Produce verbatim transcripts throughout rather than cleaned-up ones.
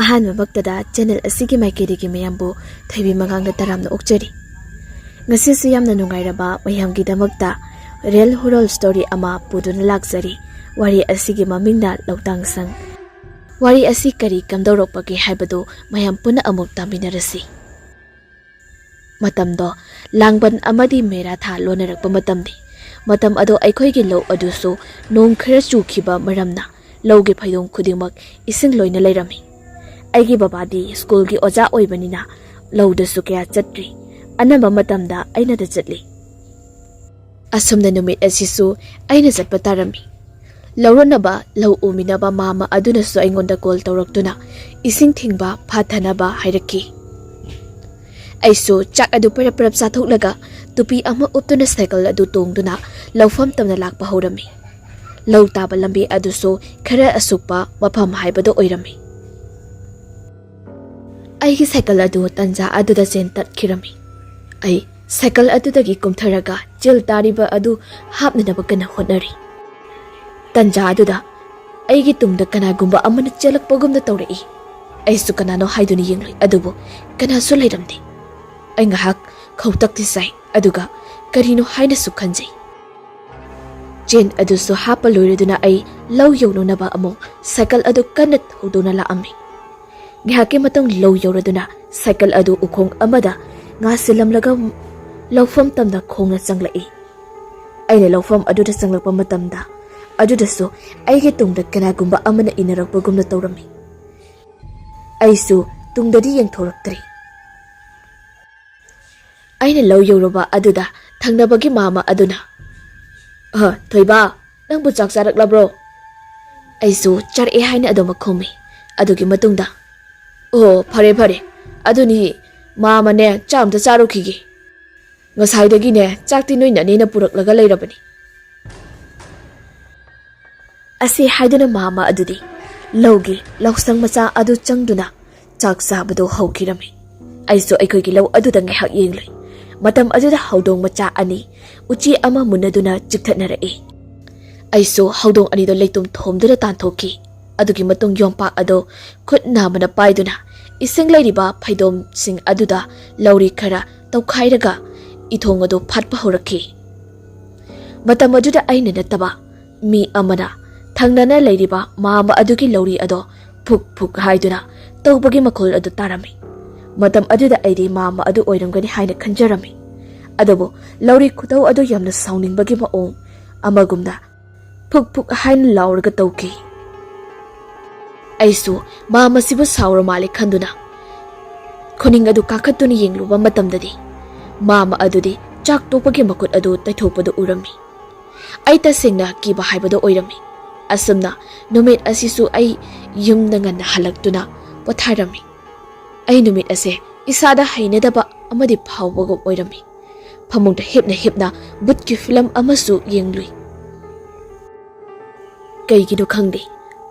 ꯑꯍꯥꯟꯕꯃꯛꯇꯗ channel ꯑꯁꯤꯒꯤ ꯃꯥꯏꯀꯩꯗꯒꯤ ꯃꯌꯥꯝꯕꯨ ꯊꯣꯏꯕꯤ ꯃꯉꯥꯡꯅ ꯇꯔꯥꯝꯅ ꯑꯣꯛꯆꯔꯤ꯫ ꯉꯁꯤꯁꯨ ꯌꯥꯝꯅ ꯅꯨꯡꯉꯥꯏꯔꯕ ꯃꯌꯥꯝꯒꯤꯗꯃꯛꯇ real horror story ꯑꯃ ꯄꯨꯗꯨꯅ ꯂꯥꯛꯆꯔꯤ꯫ ꯋꯥꯔꯤ ꯑꯁꯤꯒꯤ ꯃꯃꯤꯡꯅ ꯂꯧꯇꯥꯡ ꯁꯪ꯫ ꯋꯥꯔꯤ ꯑꯁꯤ ꯀꯔꯤ ꯀꯝꯗꯧꯔꯛꯄꯒꯦ ꯍꯥꯏꯕꯗꯨ ꯃꯌꯥꯝ ꯄꯨꯟꯅ ꯑꯃꯨꯛ ꯇꯥꯃꯤꯟꯅꯔꯁꯤ꯫ ꯃꯇꯝꯗꯣ ꯂꯥꯡꯕꯟ ꯑꯃꯗꯤ ꯃꯦꯔꯥ ꯊꯥ ꯂꯣꯟꯅꯔꯛꯄ ꯃꯇꯝꯅꯤ꯫ ꯃꯇꯝ ꯑꯗꯣ ꯑꯩꯈꯣꯏꯒꯤ ꯂꯧ ꯑꯗꯨꯁꯨ ꯅꯣꯡ ꯈꯔ ꯆꯨꯈꯤꯕ ꯃꯔꯝꯅ ꯂꯧꯒꯤ ꯐꯩꯗꯣꯝ ꯈꯨꯗꯤꯡꯃꯛ ꯏꯁꯤꯡ ꯂꯣꯏꯅ ꯂꯩꯔꯝꯃꯤ꯫ ꯑꯩꯒꯤ ꯕꯕꯥꯗꯤ ꯁ꯭ꯀꯨꯜꯒꯤ ꯑꯣꯖꯥ ꯑꯣꯏꯕꯅꯤꯅ ꯂꯧꯗꯁꯨ ꯀꯌꯥ ꯆꯠꯇ꯭ꯔꯤ꯫ ꯑꯅꯝꯕ ꯃꯇꯝꯗ ꯑꯩꯅꯗ ꯆꯠꯂꯤ꯫ ꯑꯁꯨꯝꯅ ꯅꯨꯃꯤꯠ ꯑꯁꯤꯁꯨ ꯑꯩꯅ ꯆꯠꯄ ꯇꯥꯔꯝꯃꯤ꯫ ꯂꯧꯔꯣꯟꯅꯕ ꯂꯧ ꯎꯃꯤꯟꯅꯕ ꯃꯥꯃ ꯑꯗꯨꯅꯁꯨ ꯑꯩꯉꯣꯟꯗ call ꯇꯧꯔꯛꯇꯨꯅ ꯏꯁꯤꯡ ꯊꯤꯡꯕ ꯐꯥꯊꯅꯕ ꯍꯥꯏꯔꯛꯈꯤ꯫ ꯑꯩꯁꯨ ꯆꯥꯛ ꯑꯗꯨ ꯄꯔꯞ ꯄꯔꯞ ꯆꯥꯊꯣꯛꯂꯒ ꯇꯨꯄꯤ ꯑꯃ ꯎꯞꯇꯨꯅ ꯁꯥꯏꯀꯜ ꯑꯗꯨ ꯇꯣꯡꯗꯨꯅ ꯂꯧꯐꯝ ꯇꯝꯅ ꯂꯥꯛꯄ ꯍꯧꯔꯝꯃꯤ꯫ ꯂꯧ ꯇꯥꯕ ꯂꯝꯕꯤ ꯑꯗꯨꯁꯨ ꯈꯔ ꯑꯁꯨꯛꯄ ꯃꯐꯝ ꯍꯥꯏꯕꯗꯨ ꯑꯣꯏꯔꯝꯃꯤ꯫ ꯑꯩꯒꯤ ꯁꯥꯏꯀꯜ ꯑꯗꯨ ꯇꯟꯖꯥ ꯑꯗꯨꯗ ꯆꯦꯟ ꯇꯠꯈꯤꯔꯝꯃꯤ꯫ ꯑꯩ ꯁꯥꯏꯀꯜ ꯑꯗꯨꯗꯒꯤ ꯀꯨꯝꯊꯔꯒ ꯆꯤꯜ ꯇꯥꯔꯤꯕ ꯑꯗꯨ ꯍꯥꯞꯅꯅꯕ ꯀꯟꯅ ꯍꯣꯠꯅꯔꯤ꯫ ꯇꯟꯖꯥ ꯑꯗꯨꯗ ꯑꯩꯒꯤ ꯇꯨꯡꯗ ꯀꯅꯥꯒꯨꯝꯕ ꯑꯃꯅ ꯆꯦꯜꯂꯛꯄꯒꯨꯝꯅ ꯇꯧꯔꯛꯏ꯫ ꯑꯩꯁꯨ ꯀꯅꯥꯅꯣ ꯍꯥꯏꯗꯨꯅ ꯌꯦꯡꯂꯨꯏ, ꯑꯗꯨꯕꯨ ꯀꯅꯥꯁꯨ ꯂꯩꯔꯝꯗꯦ꯫ ꯑꯩ ꯉꯥꯏꯍꯥꯛ ꯈꯧꯇꯛꯇꯤ ꯆꯥꯏ, ꯑꯗꯨꯒ ꯀꯔꯤꯅꯣ ꯍꯥꯏꯅꯁꯨ ꯈꯟꯖꯩ꯫ ꯆꯦꯟ ꯑꯗꯨꯁꯨ ꯍꯥꯞꯄ ꯂꯣꯏꯔꯗꯨꯅ ꯑꯩ ꯂꯧ ꯌꯧꯅꯅꯕ ꯑꯃꯨꯛ ꯁꯥꯏꯀꯜ ꯑꯗꯨ ꯀꯟꯅ ꯊꯧꯗꯨꯅ ꯂꯥꯛꯑꯝꯃꯤ꯫ ꯉꯥꯏꯍꯥꯛꯀꯤ ꯃꯇꯨꯡ ꯂꯧ ꯌꯧꯔꯗꯨꯅ ꯁꯥꯏꯀꯜ ꯑꯗꯨ ꯎꯈꯣꯡ ꯑꯃꯗ ꯉꯥꯁꯤꯜꯂꯝꯂꯒ ꯂꯧꯐꯝ ꯇꯝꯅ ꯈꯣꯡꯅ ꯆꯪꯂꯛꯏ꯫ ꯑꯩꯅ ꯂꯧꯐꯝ ꯑꯗꯨꯗ ꯆꯪꯂꯛꯄ ꯃꯇꯝꯗ ꯑꯗꯨꯗꯁꯨ ꯑꯩꯒꯤ ꯇꯨꯡꯗ ꯀꯅꯥꯒꯨꯝꯕ ꯑꯃꯅ ꯏꯟꯅꯔꯛꯄꯒꯨꯝꯅ ꯇꯧꯔꯝꯃꯤ꯫ ꯑꯩꯁꯨ ꯇꯨꯡꯗꯗꯤ ꯌꯦꯡꯊꯣꯔꯛꯇ꯭ꯔꯤ꯫ ꯑꯩꯅ ꯂꯧ ꯌꯧꯔꯨꯕ ꯑꯗꯨꯗ ꯊꯪꯅꯕꯒꯤ ꯃꯥꯃ ꯑꯗꯨꯅ, "ꯑ, ꯊꯣꯏꯕ, ꯅꯪꯕꯨ ꯆꯥꯛ ꯆꯥꯔꯛꯂꯕ꯭ꯔꯣ?" ꯑꯩꯁꯨ ꯆꯥꯔꯛꯑꯦ ꯍꯥꯏꯅ ꯑꯗꯨꯃꯛ ꯈꯨꯝꯃꯤ꯫ ꯑꯗꯨꯒꯤ ꯃꯇꯨꯡꯗ, "ꯑꯣ, ꯐꯔꯦ ꯐꯔꯦ, ꯑꯗꯨꯅꯤ, ꯃꯥꯃꯅꯦ ꯆꯥꯛ ꯑꯝꯇ ꯆꯥꯔꯨꯈꯤꯒꯦ꯫ ꯉꯁꯥꯏꯗꯒꯤꯅꯦ ꯆꯥꯛꯇꯤ ꯅꯣꯏ ꯅꯅꯦꯅ ꯄꯨꯔꯛꯂꯒ ꯂꯩꯔꯕꯅꯤ"꯫ ꯑꯁꯤ ꯍꯥꯏꯗꯨꯅ ꯃꯥꯃ ꯑꯗꯨꯗꯤ ꯂꯧꯒꯤ ꯂꯧꯁꯪ ꯃꯆꯥ ꯑꯗꯨ ꯆꯪꯗꯨꯅ ꯆꯥꯛ ꯆꯥꯕꯗꯨ ꯍꯧꯈꯤꯔꯝꯃꯤ꯫ ꯑꯩꯁꯨ ꯑꯩꯈꯣꯏꯒꯤ ꯂꯧ ꯑꯗꯨꯗ ꯉꯥꯏꯍꯥꯛ ꯌꯦꯡꯂꯨꯏ꯫ ꯃꯇꯝ ꯑꯗꯨꯗ ꯍꯧꯗꯣꯡ ꯃꯆꯥ ꯑꯅꯤ ꯎꯆꯤ ꯑꯃ ꯃꯨꯟꯅꯗꯨꯅ ꯆꯤꯛꯊꯠꯅꯔꯛꯏ꯫ ꯑꯩꯁꯨ ꯍꯧꯗꯣꯡ ꯑꯅꯤꯗꯣ ꯂꯩꯇꯨꯝ ꯊꯣꯝꯗꯨꯅ ꯇꯥꯟꯊꯣꯛꯈꯤ꯫ ꯑꯗꯨꯒꯤ ꯃꯇꯨꯡ ꯌꯣꯝꯄꯥꯛ ꯑꯗꯨ ꯈꯨꯠ ꯅꯥꯝꯃꯅ ꯄꯥꯏꯗꯨꯅ ꯏꯁꯤꯡ ꯂꯩꯔꯤꯕ ꯐꯩꯗꯣꯝꯁꯤꯡ ꯑꯗꯨꯗ ꯂꯧꯔꯤ ꯈꯔ ꯇꯧꯈꯥꯏꯔꯒ ꯏꯊꯣꯡ ꯑꯗꯨ ꯐꯥꯠꯄ ꯍꯧꯔꯛꯈꯤ꯫ ꯃꯇꯝ ꯑꯗꯨꯗ ꯑꯩꯅ ꯅꯠꯇꯕ ꯃꯤ ꯑꯃꯅ ꯊꯪꯅꯅ ꯂꯩꯔꯤꯕ ꯃꯥꯝꯃ ꯑꯗꯨꯒꯤ ꯂꯧꯔꯤ ꯑꯗꯣ ꯐꯨꯛ ꯐꯨꯛ ꯍꯥꯏꯗꯨꯅ ꯇꯧꯕꯒꯤ ꯃꯈꯣꯜ ꯑꯗꯨ ꯇꯥꯔꯝꯃꯤ꯫ ꯃꯇꯝ ꯑꯗꯨꯗ ꯑꯩꯗꯤ ꯃꯥꯝꯃ ꯑꯗꯨ ꯑꯣꯏꯔꯝꯒꯅꯤ ꯍꯥꯏꯅ ꯈꯟꯖꯔꯝꯃꯤ꯫ ꯑꯗꯨꯕꯨ ꯂꯧꯔꯤ ꯈꯨꯇꯧ ꯑꯗꯨ ꯌꯥꯝꯅ ꯁꯥꯎꯅꯤꯡꯕꯒꯤ ꯃꯑꯣꯡ ꯑꯃꯒꯨꯝꯅ ꯐꯨꯛ ꯐꯨꯛ ꯍꯥꯏꯅ ꯂꯥꯎꯔꯒ ꯇꯧꯈꯤ꯫ ꯑꯩꯁꯨ ꯃꯥꯝꯃꯁꯤꯕꯨ ꯁꯥꯎꯔ ꯃꯥꯜꯂꯦ ꯈꯟꯗꯨꯅ ꯈꯨꯅꯤꯡ ꯑꯗꯨ ꯀꯥꯈꯠꯇꯨꯅ ꯌꯦꯡꯂꯨꯕ ꯃꯇꯝꯗꯗꯤ ꯃꯥꯝꯃ ꯑꯗꯨꯗꯤ ꯆꯥꯛ ꯇꯣꯛꯄꯒꯤ ꯃꯈꯨꯠ ꯑꯗꯨ ꯇꯩꯊꯣꯛꯄꯗꯨ ꯎꯔꯝꯃꯤ꯫ ꯑꯩ ꯇꯁꯦꯡꯅ ꯀꯤꯕ ꯍꯥꯏꯕꯗꯨ ꯑꯣꯏꯔꯝꯃꯤ꯫ ꯑꯁꯨꯝꯅ ꯅꯨꯃꯤꯠ ꯑꯁꯤꯁꯨ ꯑꯩ ꯌꯨꯝꯗ ꯉꯟꯅ ꯍꯜꯂꯛꯇꯨꯅ ꯄꯣꯊꯥꯔꯝꯃꯤ꯫ ꯑꯩ ꯅꯨꯃꯤꯠ ꯑꯁꯦ ꯏꯁꯥꯗ ꯍꯩꯅꯗꯕ ꯑꯃꯗꯤ ꯐꯥꯎꯕꯒꯨꯝ ꯑꯣꯏꯔꯝꯃꯤ꯫ ꯐꯃꯨꯡꯗ ꯍꯤꯞꯅ ꯍꯤꯞꯅ ꯚꯨꯠꯀꯤ ꯐꯤꯂꯝ ꯑꯃꯁꯨ ꯌꯦꯡꯂꯨꯏ꯫ ꯀꯩꯒꯤꯅꯣ ꯈꯪꯗꯦ,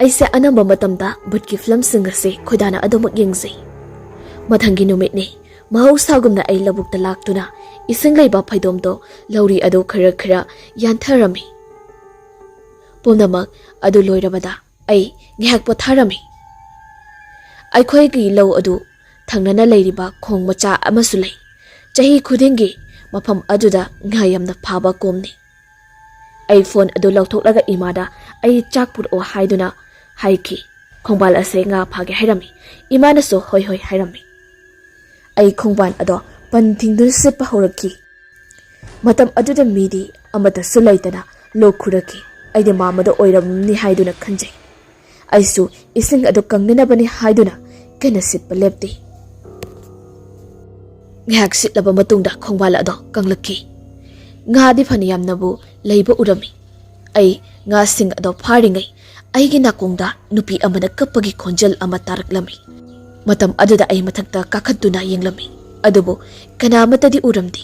ꯑꯩꯁꯦ ꯑꯅꯝꯕ ꯃꯇꯝꯗ ꯚꯨꯠꯀꯤ ꯐꯤꯂꯝꯁꯤꯡ ꯑꯁꯦ ꯈꯣꯏꯗꯥꯅ ꯑꯗꯨꯃꯛ ꯌꯦꯡꯖꯩ꯫ ꯃꯊꯪꯒꯤ ꯅꯨꯃꯤꯠꯅꯤ꯫ ꯃꯍꯧꯁꯥꯒꯨꯝꯅ ꯑꯩ ꯂꯧꯕꯨꯛꯇ ꯂꯥꯛꯇꯨꯅ ꯏꯁꯤꯡ ꯂꯩꯕ ꯐꯩꯗꯣꯝꯗꯣ ꯂꯧꯔꯤ ꯑꯗꯨ ꯈꯔ ꯈꯔ ꯌꯥꯟꯊꯔꯝꯃꯤ꯫ ꯄꯨꯝꯅꯃꯛ ꯑꯗꯨ ꯂꯣꯏꯔꯕꯗ ꯑꯩ ꯉꯥꯏꯍꯥꯛ ꯄꯣꯊꯥꯔꯝꯃꯤ꯫ ꯑꯩꯈꯣꯏꯒꯤ ꯂꯧ ꯑꯗꯨ ꯊꯪꯅꯅ ꯂꯩꯔꯤꯕ ꯈꯣꯡ ꯃꯆꯥ ꯑꯃꯁꯨ ꯂꯩ꯫ ꯆꯍꯤ ꯈꯨꯗꯤꯡꯒꯤ ꯃꯐꯝ ꯑꯗꯨꯗ ꯉꯥ ꯌꯥꯝꯅ ꯐꯥꯕ ꯀꯣꯝꯅꯤ꯫ ꯑꯩ ꯐꯣꯟ ꯑꯗꯨ ꯂꯧꯊꯣꯛꯂꯒ ꯏꯃꯥꯗ ꯑꯩ ꯆꯥꯛ ꯄꯨꯔꯛꯑꯣ ꯍꯥꯏꯗꯨꯅ ꯍꯥꯏꯈꯤ꯫ ꯈꯣꯡꯕꯥꯜ ꯑꯁꯦ ꯉꯥ ꯐꯥꯒꯦ ꯍꯥꯏꯔꯝꯃꯤ꯫ ꯏꯃꯥꯅꯁꯨ ꯍꯣꯏ ꯍꯣꯏ ꯍꯥꯏꯔꯝꯃꯤ꯫ ꯑꯩ ꯈꯣꯡꯕꯥꯜ ꯑꯗꯣ ꯄꯟ ꯊꯤꯡꯗꯨꯅ ꯆꯠꯄ ꯍꯧꯔꯛꯈꯤ꯫ ꯃꯇꯝ ꯑꯗꯨꯗ ꯃꯤꯗꯤ ꯑꯃꯠꯇꯁꯨ ꯂꯩꯇꯅ ꯂꯣꯛ ꯈꯨꯔꯛꯈꯤ꯫ ꯑꯩꯗꯤ ꯃꯥꯝꯃꯗ ꯑꯣꯏꯔꯝꯅꯤ ꯍꯥꯏꯗꯨꯅ ꯈꯟꯖꯩ꯫ ꯑꯩꯁꯨ ꯏꯁꯤꯡ ꯑꯗꯨ ꯀꯪꯅꯅꯕꯅꯤ ꯍꯥꯏꯗꯨꯅ ꯀꯟꯅ ꯁꯤꯠꯄ ꯂꯦꯞꯇꯦ꯫ ꯉꯥꯏꯍꯥꯛ ꯁꯤꯠꯂꯕ ꯃꯇꯨꯡꯗ ꯈꯣꯡꯕꯥꯜ ꯑꯗꯣ ꯀꯪꯂꯛꯈꯤ꯫ ꯉꯥꯗꯤ ꯐꯅꯌꯥꯝꯅꯕꯨ ꯂꯩꯕ ꯎꯔꯝꯃꯤ꯫ ꯑꯩ ꯉꯥꯁꯤꯡ ꯑꯗꯣ ꯐꯥꯔꯤꯉꯩ ꯑꯩꯒꯤ ꯅꯥꯀꯣꯡꯗ ꯅꯨꯄꯤ ꯑꯃꯅ ꯀꯞꯄꯒꯤ ꯈꯣꯟꯖꯦꯜ ꯑꯃ ꯇꯥꯔꯛꯂꯝꯃꯤ꯫ ꯃꯇꯝ ꯑꯗꯨꯗ ꯑꯩ ꯃꯊꯛꯇ ꯀꯥꯈꯠꯇꯨꯅ ꯌꯦꯡꯂꯝꯃꯤ, ꯑꯗꯨꯕꯨ ꯀꯅꯥꯃꯠꯇꯗꯤ ꯎꯔꯝꯗꯦ꯫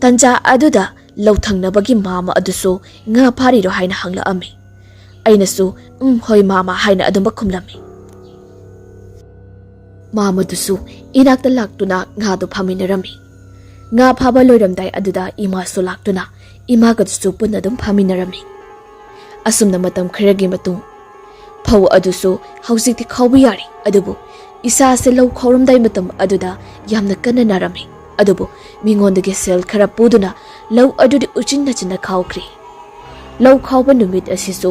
ꯇꯟꯖꯥ ꯑꯗꯨꯗ ꯂꯧꯊꯪꯅꯕꯒꯤ ꯃꯥꯝꯃ ꯑꯗꯨꯁꯨ ꯉꯥ ꯐꯥꯔꯤꯔꯣ ꯍꯥꯏꯅ ꯍꯪꯂꯛꯑꯝꯃꯤ꯫ ꯑꯩꯅꯁꯨ "ꯎꯝ, ꯍꯣꯏ ꯃꯥꯝꯃ" ꯍꯥꯏꯅ ꯑꯗꯨꯃꯛ ꯈꯨꯝꯂꯝꯃꯤ꯫ ꯃꯥꯝꯃꯗꯨꯁꯨ ꯏꯅꯥꯛꯇ ꯂꯥꯛꯇꯨꯅ ꯉꯥꯗꯨ ꯐꯥꯃꯤꯟꯅꯔꯝꯃꯤ꯫ ꯉꯥ ꯐꯥꯕ ꯂꯣꯏꯔꯝꯗꯥꯏ ꯑꯗꯨꯗ ꯏꯃꯥꯁꯨ ꯂꯥꯛꯇꯨꯅ ꯏꯃꯥꯒꯗꯨꯁꯨ ꯄꯨꯟꯅ ꯑꯗꯨꯝ ꯐꯥꯃꯤꯟꯅꯔꯝꯃꯤ꯫ ꯑꯁꯨꯝꯅ ꯃꯇꯝ ꯈꯔꯒꯤ ꯃꯇꯨꯡ ꯐꯧ ꯑꯗꯨꯁꯨ ꯍꯧꯖꯤꯛꯇꯤ ꯈꯥꯎꯕ ꯌꯥꯔꯦ, ꯑꯗꯨꯕꯨ ꯏꯁꯥꯁꯦ ꯂꯧ ꯈꯥꯎꯔꯝꯗꯥꯏ ꯃꯇꯝ ꯑꯗꯨꯗ ꯌꯥꯝꯅ ꯀꯟꯅ ꯅꯥꯔꯝꯃꯤ꯫ ꯑꯗꯨꯕꯨ ꯃꯤꯉꯣꯟꯗꯒꯤ ꯁꯦꯜ ꯈꯔ ꯄꯨꯗꯨꯅ ꯂꯧ ꯑꯗꯨꯗꯤ ꯎꯆꯤꯟ ꯅꯥꯆꯤꯟꯅ ꯈꯥꯎꯈ꯭ꯔꯦ꯫ ꯂꯧ ꯈꯥꯎꯕ ꯅꯨꯃꯤꯠ ꯑꯁꯤꯁꯨ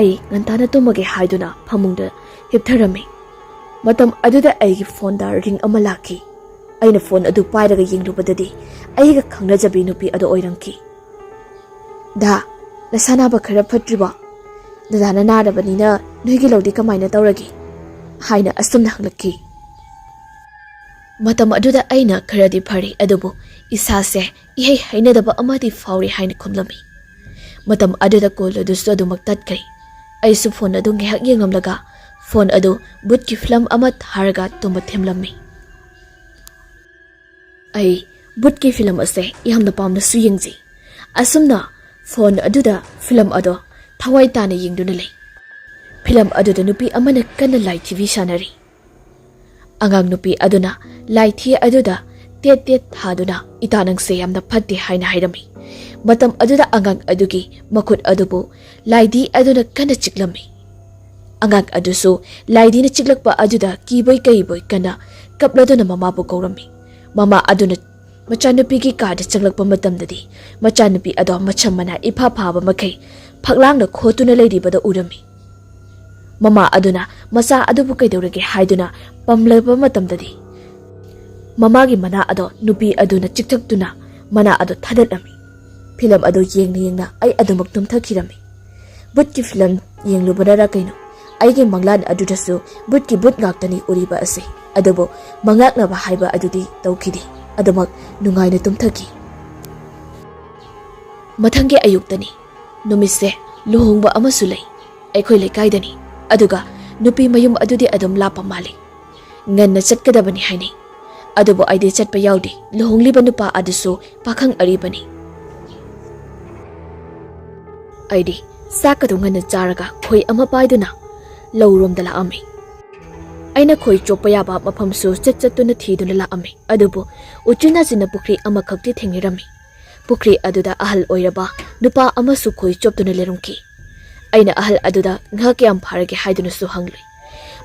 ꯑꯩ ꯉꯟꯇꯥꯅ ꯇꯨꯝꯃꯒꯦ ꯍꯥꯏꯗꯨꯅ ꯐꯃꯨꯡꯗ ꯍꯤꯞꯊꯔꯝꯃꯤ꯫ ꯃꯇꯝ ꯑꯗꯨꯗ ꯑꯩꯒꯤ ꯐꯣꯟꯗ ꯔꯤꯡ ꯑꯃ ꯂꯥꯛꯈꯤ꯫ ꯑꯩꯅ ꯐꯣꯟ ꯑꯗꯨ ꯄꯥꯏꯔꯒ ꯌꯦꯡꯂꯨꯕꯗꯗꯤ ꯑꯩꯒ ꯈꯪꯅꯖꯕꯤ ꯅꯨꯄꯤ ꯑꯗꯨ ꯑꯣꯏꯔꯝꯈꯤ꯫ "ꯗꯥ, ꯅꯁꯥ ꯅꯥꯕ ꯈꯔ ꯐꯠꯇ꯭ꯔꯤꯕꯣ? ꯗꯗꯥꯅ ꯅꯥꯔꯕꯅꯤꯅ ꯅꯣꯏꯒꯤ ꯂꯧꯗꯤ ꯀꯃꯥꯏꯅ ꯇꯧꯔꯒꯦ?" ꯍꯥꯏꯅ ꯑꯁꯨꯝꯅ ꯍꯪꯂꯛꯈꯤ꯫ ꯃꯇꯝ ꯑꯗꯨꯗ ꯑꯩꯅ ꯈꯔꯗꯤ ꯐꯔꯤ, ꯑꯗꯨꯕꯨ ꯏꯁꯥꯁꯦ ꯏꯍꯩ ꯍꯩꯅꯗꯕ ꯑꯃꯗꯤ ꯐꯥꯎꯔꯤ ꯍꯥꯏꯅ ꯈꯨꯝꯂꯝꯃꯤ꯫ ꯃꯇꯝ ꯑꯗꯨꯗ ꯀꯣꯜ ꯑꯗꯨꯁꯨ ꯑꯗꯨꯃꯛ ꯇꯠꯈ꯭ꯔꯦ꯫ ꯑꯩꯁꯨ ꯐꯣꯟ ꯑꯗꯨ ꯉꯥꯏꯍꯥꯛ ꯌꯦꯡꯂꯝꯂꯒ ꯐꯣꯟ ꯑꯗꯨ ꯕꯨꯠꯀꯤ ꯐꯤꯂꯝ ꯑꯃ ꯊꯥꯔꯒ ꯇꯨꯝꯕ ꯊꯦꯝꯂꯝꯃꯤ꯫ ꯑꯩ ꯕꯨꯠꯀꯤ ꯐꯤꯂꯝ ꯑꯁꯦ ꯌꯥꯝꯅ ꯄꯥꯝꯅꯁꯨ ꯌꯦꯡꯖꯩ꯫ ꯑꯁꯨꯝꯅ ꯐꯣꯟ ꯑꯗꯨꯗ ꯐꯤꯂꯝ ꯑꯗꯣ ꯊꯋꯥꯏ ꯇꯥꯅ ꯌꯦꯡꯗꯨꯅ ꯂꯩ꯫ ꯐꯤꯂꯝ ꯑꯗꯨꯗ ꯅꯨꯄꯤ ꯑꯃꯅ ꯀꯟꯅ ꯂꯥꯏꯊꯤꯕꯤ ꯁꯥꯟꯅꯔꯤ꯫ ꯑꯉꯥꯡ ꯅꯨꯄꯤ ꯑꯗꯨꯅ ꯂꯥꯏꯊꯤ ꯑꯗꯨꯗ ꯇꯦꯠ ꯇꯦꯠ ꯊꯥꯗꯨꯅ, "ꯏꯇꯥ, ꯅꯪꯁꯦ ꯌꯥꯝꯅ ꯐꯠꯇꯦ" ꯍꯥꯏꯅ ꯍꯥꯏꯔꯝꯃꯤ꯫ ꯃꯇꯝ ꯑꯗꯨꯗ ꯑꯉꯥꯡ ꯑꯗꯨꯒꯤ ꯃꯈꯨꯠ ꯑꯗꯨꯕꯨ ꯂꯥꯏꯗꯤ ꯑꯗꯨꯅ ꯀꯟꯅ ꯆꯤꯛꯂꯝꯃꯤ꯫ ꯑꯉꯥꯡ ꯑꯗꯨꯁꯨ ꯂꯥꯏꯗꯤꯅ ꯆꯤꯛꯂꯛꯄ ꯑꯗꯨꯗ ꯀꯤꯕꯣꯏ ꯀꯩꯕꯣꯏ ꯀꯟꯅ ꯀꯞꯂꯗꯨꯅ ꯃꯃꯥꯕꯨ ꯀꯧꯔꯝꯃꯤ꯫ ꯃꯃꯥ ꯑꯗꯨꯅ ꯃꯆꯥꯅꯨꯄꯤꯒꯤ ꯀꯥꯗ ꯆꯪꯂꯛꯄ ꯃꯇꯝꯗꯗꯤ ꯃꯆꯥꯅꯨꯄꯤ ꯑꯗꯣ ꯃꯁꯝ ꯃꯅꯥ ꯏꯐꯥ ꯐꯥꯕ ꯃꯈꯩ ꯐꯛꯂꯥꯡꯗ ꯈꯣꯠꯇꯨꯅ ꯂꯩꯔꯤꯕꯗ ꯎꯔꯝꯃꯤ꯫ ꯃꯃꯥ ꯑꯗꯨꯅ ꯃꯆꯥ ꯑꯗꯨꯕꯨ ꯀꯩꯗꯧꯔꯒꯦ ꯍꯥꯏꯗꯨꯅ ꯄꯝꯂꯕ ꯃꯇꯝꯗꯗꯤ ꯃꯃꯥꯒꯤ ꯃꯅꯥ ꯑꯗꯣ ꯅꯨꯄꯤ ꯑꯗꯨꯅ ꯆꯤꯛꯊꯛꯇꯨꯅ ꯃꯅꯥ ꯑꯗꯣ ꯊꯥꯗꯠꯂꯝꯃꯤ꯫ ꯐꯤꯂꯝ ꯑꯗꯨ ꯌꯦꯡꯅ ꯌꯦꯡꯅ ꯑꯩ ꯑꯗꯨꯃꯛ ꯇꯨꯝꯊꯈꯤꯔꯝꯃꯤ꯫ ꯕꯨꯠꯀꯤ ꯐꯤꯂꯝ ꯌꯦꯡꯂꯨꯕꯅꯔ ꯀꯩꯅꯣ, ꯑꯩꯒꯤ ꯃꯪꯂꯥꯟ ꯑꯗꯨꯗꯁꯨ ꯕꯨꯠꯀꯤ ꯕꯨꯠ ꯉꯥꯛꯇꯅꯤ ꯎꯔꯤꯕ ꯑꯁꯤ꯫ ꯑꯗꯨꯕꯨ ꯃꯪꯂꯥꯛꯅꯕ ꯍꯥꯏꯕ ꯑꯗꯨꯗꯤ ꯇꯧꯈꯤꯗꯦ꯫ ꯑꯗꯨꯃꯛ ꯅꯨꯡꯉꯥꯏꯅ ꯇꯨꯝꯊꯈꯤ꯫ ꯃꯊꯪꯒꯤ ꯑꯌꯨꯛꯇꯅꯤ꯫ ꯅꯨꯃꯤꯠꯁꯦ ꯂꯨꯍꯣꯡꯕ ꯑꯃꯁꯨ ꯂꯩ꯫ ꯑꯩꯈꯣꯏ ꯂꯩꯀꯥꯏꯗꯅꯤ꯫ ꯑꯗꯨꯒ ꯅꯨꯄꯤ ꯃꯌꯨꯝ ꯑꯗꯨꯗꯤ ꯑꯗꯨꯝ ꯂꯥꯞꯄ ꯃꯥꯜꯂꯤ꯫ ꯉꯟꯅ ꯆꯠꯀꯗꯕꯅꯤ ꯍꯥꯏꯅꯩ꯫ ꯑꯗꯨꯕꯨ ꯑꯩꯗꯤ ꯆꯠꯄ ꯌꯥꯎꯗꯦ꯫ ꯂꯨꯍꯣꯡꯂꯤꯕ ꯅꯨꯄꯥ ꯑꯗꯨꯁꯨ ꯄꯥꯈꯪ ꯑꯔꯤꯕꯅꯤ꯫ ꯑꯩꯗꯤ ꯆꯥꯛ ꯑꯗꯨ ꯉꯟꯅ ꯆꯥꯔꯒ ꯈꯣꯏ ꯑꯃ ꯄꯥꯏꯗꯨꯅ ꯂꯧꯔꯣꯝꯗ ꯂꯥꯛꯑꯝꯃꯤ꯫ ꯑꯩꯅ ꯈꯣꯏ ꯆꯣꯞꯄ ꯌꯥꯕ ꯃꯐꯝꯁꯨ ꯆꯠ ꯆꯠꯇꯨꯅ ꯊꯤꯗꯨꯅ ꯂꯥꯛꯑꯝꯃꯤ꯫ ꯑꯗꯨꯕꯨ ꯎꯆꯤꯟ ꯅꯥꯆꯤꯟꯅ ꯄꯨꯈ꯭ꯔꯤ ꯑꯃꯈꯛꯇꯤ ꯊꯦꯡꯅꯔꯝꯃꯤ꯫ ꯄꯨꯈ꯭ꯔꯤ ꯑꯗꯨꯗ ꯑꯍꯜ ꯑꯣꯏꯔꯕ ꯅꯨꯄꯥ ꯑꯃꯁꯨ ꯈꯣꯏ ꯆꯣꯞꯇꯨꯅ ꯂꯩꯔꯝꯈꯤ꯫ ꯑꯩꯅ ꯑꯍꯜ ꯑꯗꯨꯗ ꯉꯥ ꯀꯌꯥꯝ ꯐꯥꯔꯒꯦ ꯍꯥꯏꯗꯨꯅꯁꯨ ꯍꯪꯂꯨꯏ꯫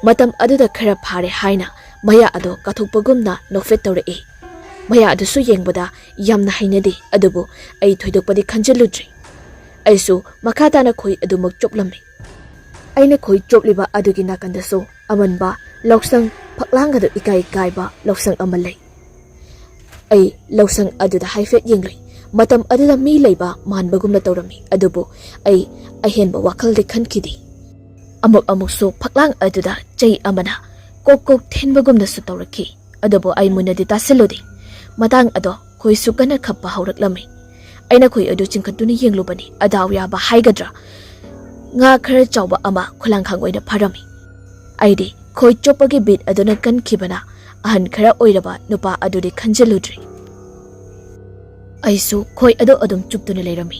ꯃꯇꯝ ꯑꯗꯨꯗ ꯈꯔ ꯐꯥꯔꯦ ꯍꯥꯏꯅ ꯃꯌꯥ ꯑꯗꯣ ꯀꯥꯊꯣꯛꯄꯒꯨꯝꯅ ꯅꯣꯛꯐꯦꯠ ꯇꯧꯔꯛꯏ꯫ ꯃꯌꯥ ꯑꯗꯨꯁꯨ ꯌꯦꯡꯕꯗ ꯌꯥꯝꯅ ꯍꯩꯅꯗꯦ, ꯑꯗꯨꯕꯨ ꯑꯩ ꯊꯣꯏꯗꯣꯛꯄꯗꯤ ꯈꯟꯖꯤꯜꯂꯨꯗ꯭ꯔꯦ꯫ ꯑꯩꯁꯨ ꯃꯈꯥ ꯇꯥꯅ ꯈꯣꯏ ꯑꯗꯨꯃꯛ ꯆꯣꯞꯂꯝꯃꯤ꯫ ꯑꯩꯅ ꯈꯣꯏ ꯆꯣꯞꯂꯤꯕ ꯑꯗꯨꯒꯤ ꯅꯥꯀꯟꯗꯁꯨ ꯑꯃꯟꯕ ꯂꯧꯁꯪ, ꯐꯛꯂꯥꯡ ꯑꯗꯨ ꯏꯀꯥꯏ ꯀꯥꯏꯕ ꯂꯧꯁꯪ ꯑꯃ ꯂꯩ꯫ ꯑꯩ ꯂꯧꯁꯪ ꯑꯗꯨꯗ ꯍꯥꯏꯐꯦꯠ ꯌꯦꯡꯂꯨꯏ꯫ ꯃꯇꯝ ꯑꯗꯨꯗ ꯃꯤ ꯂꯩꯕ ꯃꯥꯟꯕꯒꯨꯝꯅ ꯇꯧꯔꯝꯃꯤ, ꯑꯗꯨꯕꯨ ꯑꯩ ꯑꯍꯦꯟꯕ ꯋꯥꯈꯜꯗꯤ ꯈꯟꯈꯤꯗꯦ꯫ ꯑꯃꯨꯛ ꯑꯃꯨꯛꯁꯨ ꯐꯛꯂꯥꯡ ꯑꯗꯨꯗ ꯆꯩ ꯑꯃꯅ ꯀꯣꯛ ꯀꯣꯛ ꯊꯤꯟꯕꯒꯨꯝꯅꯁꯨ ꯇꯧꯔꯛꯈꯤ, ꯑꯗꯨꯕꯨ ꯑꯩ ꯃꯨꯟꯅꯗꯤ ꯇꯥꯁꯤꯜꯂꯨꯗꯦ꯫ ꯃꯇꯥꯡ ꯑꯗꯣ ꯈꯣꯏꯁꯨ ꯀꯟꯅ ꯈꯞꯄ ꯍꯧꯔꯛꯂꯝꯃꯤ꯫ ꯑꯩꯅ ꯈꯣꯏ ꯑꯗꯨ ꯆꯤꯡꯈꯠꯇꯨꯅ ꯌꯦꯡꯂꯨꯕꯅꯤ, ꯑꯗꯥꯎ ꯌꯥꯕ ꯍꯥꯏꯒꯗ꯭ꯔꯥ, ꯉꯥ ꯈꯔ ꯆꯥꯎꯕ ꯑꯃ ꯈꯨꯂꯥꯡꯈꯥꯡ ꯑꯣꯏꯅ ꯐꯥꯔꯝꯃꯤ꯫ ꯑꯩꯗꯤ ꯈꯣꯏ ꯆꯣꯞꯄꯒꯤ ꯕꯤꯠ ꯑꯗꯨꯅ ꯀꯟꯈꯤꯕꯅ ꯑꯍꯟ ꯈꯔ ꯑꯣꯏꯔꯕ ꯅꯨꯄꯥ ꯑꯗꯨꯗꯤ ꯈꯟꯖꯤꯜꯂꯨꯗ꯭ꯔꯦ꯫ ꯑꯩꯁꯨ ꯈꯣꯏ ꯑꯗꯨ ꯑꯗꯨꯝ ꯆꯨꯞꯇꯨꯅ ꯂꯩꯔꯝꯃꯤ꯫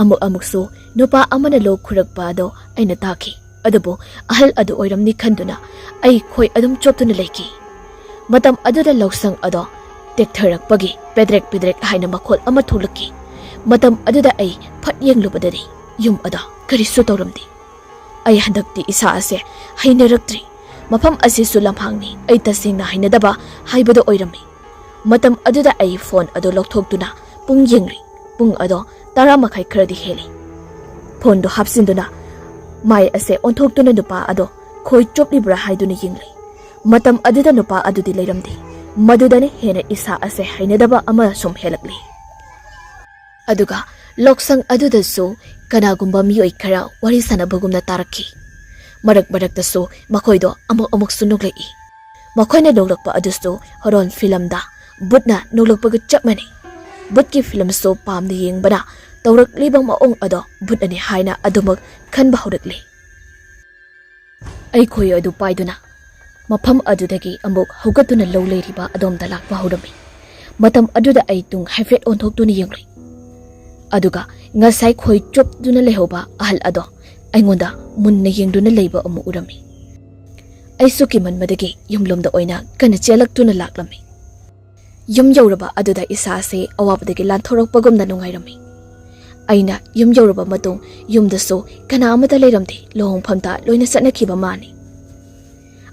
ꯑꯃꯨꯛ ꯑꯃꯨꯛꯁꯨ ꯅꯨꯄꯥ ꯑꯃꯅ ꯂꯣꯛ ꯈꯨꯔꯛꯄ ꯑꯗꯣ ꯑꯩꯅ ꯇꯥꯈꯤ, ꯑꯗꯨꯕꯨ ꯑꯍꯜ ꯑꯗꯨ ꯑꯣꯏꯔꯝꯅꯤ ꯈꯟꯗꯨꯅ ꯑꯩ ꯈꯣꯏ ꯑꯗꯨꯝ ꯆꯣꯞꯇꯨꯅ ꯂꯩꯈꯤ꯫ ꯃꯇꯝ ꯑꯗꯨꯗ ꯂꯧꯁꯪ ꯑꯗꯣ ꯇꯦꯛꯊꯔꯛꯄꯒꯤ ꯄꯦꯗ꯭ꯔꯦꯛ ꯄꯦꯗ꯭ꯔꯦꯛ ꯍꯥꯏꯅ ꯃꯈꯣꯜ ꯑꯃ ꯊꯣꯛꯂꯛꯈꯤ꯫ ꯃꯇꯝ ꯑꯗꯨꯗ ꯑꯩ ꯐꯠ ꯌꯦꯡꯂꯨꯕꯗꯗꯤ ꯌꯨꯝ ꯑꯗꯣ ꯀꯔꯤꯁꯨ ꯇꯧꯔꯝꯗꯦ꯫ ꯑꯩ ꯍꯟꯗꯛꯇꯤ ꯏꯁꯥ ꯑꯁꯦ ꯍꯩꯅꯔꯛꯇ꯭ꯔꯤ꯫ ꯃꯐꯝ ꯑꯁꯤꯁꯨ ꯂꯝꯍꯥꯡꯅꯤ꯫ ꯑꯩ ꯇꯁꯦꯡꯅ ꯍꯩꯅꯗꯕ ꯍꯥꯏꯕꯗꯣ ꯑꯣꯏꯔꯝꯃꯤ꯫ ꯃꯇꯝ ꯑꯗꯨꯗ ꯑꯩ ꯐꯣꯟ ꯑꯗꯨ ꯂꯧꯊꯣꯛꯇꯨꯅ ꯄꯨꯡ ꯌꯦꯡꯂꯤ꯫ ꯄꯨꯡ ꯑꯗꯣ ꯇꯔꯥ ꯃꯈꯥꯏ ꯈꯔꯗꯤ ꯍꯦꯜꯂꯤ꯫ ꯐꯣꯟꯗꯨ ꯍꯥꯞꯆꯤꯟꯗꯨꯅ ꯃꯥꯏ ꯑꯁꯦ ꯑꯣꯟꯊꯣꯛꯇꯨꯅ ꯅꯨꯄꯥ ꯑꯗꯣ ꯈꯣꯏ ꯆꯣꯞꯂꯤꯕ꯭ꯔꯥ ꯍꯥꯏꯗꯨꯅ ꯌꯦꯡꯂꯤ꯫ ꯃꯇꯝ ꯑꯗꯨꯗ ꯅꯨꯄꯥ ꯑꯗꯨꯗꯤ ꯂꯩꯔꯝꯗꯦ꯫ ꯃꯗꯨꯗꯅ ꯍꯦꯟꯅ ꯏꯁꯥ ꯑꯁꯦ ꯍꯩꯅꯗꯕ ꯑꯃ ꯁꯨꯝ ꯍꯦꯜꯂꯛꯂꯤ꯫ ꯑꯗꯨꯒ ꯂꯧꯁꯪ ꯑꯗꯨꯗꯁꯨ ꯀꯅꯥꯒꯨꯝꯕ ꯃꯤꯑꯣꯏ ꯈꯔ ꯋꯥꯔꯤ ꯁꯥꯟꯅꯕꯒꯨꯝꯅ ꯇꯥꯔꯛꯈꯤ꯫ ꯃꯔꯛ ꯃꯔꯛꯇꯁꯨ ꯃꯈꯣꯏꯗꯣ ꯑꯃꯨꯛ ꯑꯃꯨꯛꯁꯨ ꯅꯣꯛꯂꯛꯏ꯫ ꯃꯈꯣꯏꯅ ꯅꯣꯛꯂꯛꯄ ꯑꯗꯨꯁꯨ ꯍꯣꯔꯣꯟ ꯐꯤꯂꯝꯗ ꯕꯨꯠꯅ ꯅꯣꯛꯂꯛꯄꯒ ꯆꯞ ꯃꯥꯟꯅꯩ꯫ ꯕꯨꯠꯀꯤ ꯐꯤꯂꯝꯁꯨ ꯄꯥꯝꯅ ꯌꯦꯡꯕꯅ ꯇꯧꯔꯛꯂꯤꯕ ꯃꯑꯣꯡ ꯑꯗꯣ ꯕꯨꯠꯅꯅꯤ ꯍꯥꯏꯅ ꯑꯗꯨꯃꯛ ꯈꯟꯕ ꯍꯧꯔꯛꯂꯦ꯫ ꯑꯩ ꯈꯣꯏ ꯑꯗꯨ ꯄꯥꯏꯗꯨꯅ ꯃꯐꯝ ꯑꯗꯨꯗꯒꯤ ꯑꯃꯨꯛ ꯍꯧꯒꯠꯇꯨꯅ ꯂꯧ ꯂꯩꯔꯤꯕ ꯑꯗꯣꯝꯗ ꯂꯥꯛꯄ ꯍꯧꯔꯝꯃꯤ꯫ ꯃꯇꯝ ꯑꯗꯨꯗ ꯑꯩ ꯇꯨꯡ ꯍꯥꯏꯐꯦꯠ ꯑꯣꯟꯊꯣꯛꯇꯨꯅ ꯌꯦꯡꯂꯨꯏ꯫ ꯑꯗꯨꯒ ꯉꯁꯥꯏ ꯈꯣꯏ ꯆꯣꯞꯇꯨꯅ ꯂꯩꯍꯧꯕ ꯑꯍꯜ ꯑꯗꯣ ꯑꯩꯉꯣꯟꯗ ꯃꯨꯟꯅ ꯌꯦꯡꯗꯨꯅ ꯂꯩꯕ ꯑꯃꯨꯛ ꯎꯔꯝꯃꯤ꯫ ꯑꯩꯁꯨ ꯀꯤꯃꯟꯕꯗꯒꯤ ꯌꯨꯝꯂꯣꯝꯗ ꯑꯣꯏꯅ ꯀꯟꯅ ꯆꯦꯜꯂꯛꯇꯨꯅ ꯂꯥꯛꯂꯝꯃꯤ꯫ ꯌꯨꯝ ꯌꯧꯔꯕ ꯑꯗꯨꯗ ꯏꯁꯥꯁꯦ ꯑꯋꯥꯕꯗꯒꯤ ꯂꯥꯟꯊꯣꯔꯛꯄꯒꯨꯝꯅ ꯅꯨꯡꯉꯥꯏꯔꯝꯃꯤ꯫ ꯑꯩꯅ ꯌꯨꯝ ꯌꯧꯔꯕ ꯃꯇꯨꯡ ꯌꯨꯝꯗꯁꯨ ꯀꯅꯥ ꯑꯃꯠꯇ ꯂꯩꯔꯝꯗꯦ, ꯂꯨꯍꯣꯡꯐꯝꯗ ꯂꯣꯏꯅ ꯆꯠꯅꯈꯤꯕ ꯃꯥꯅꯤ꯫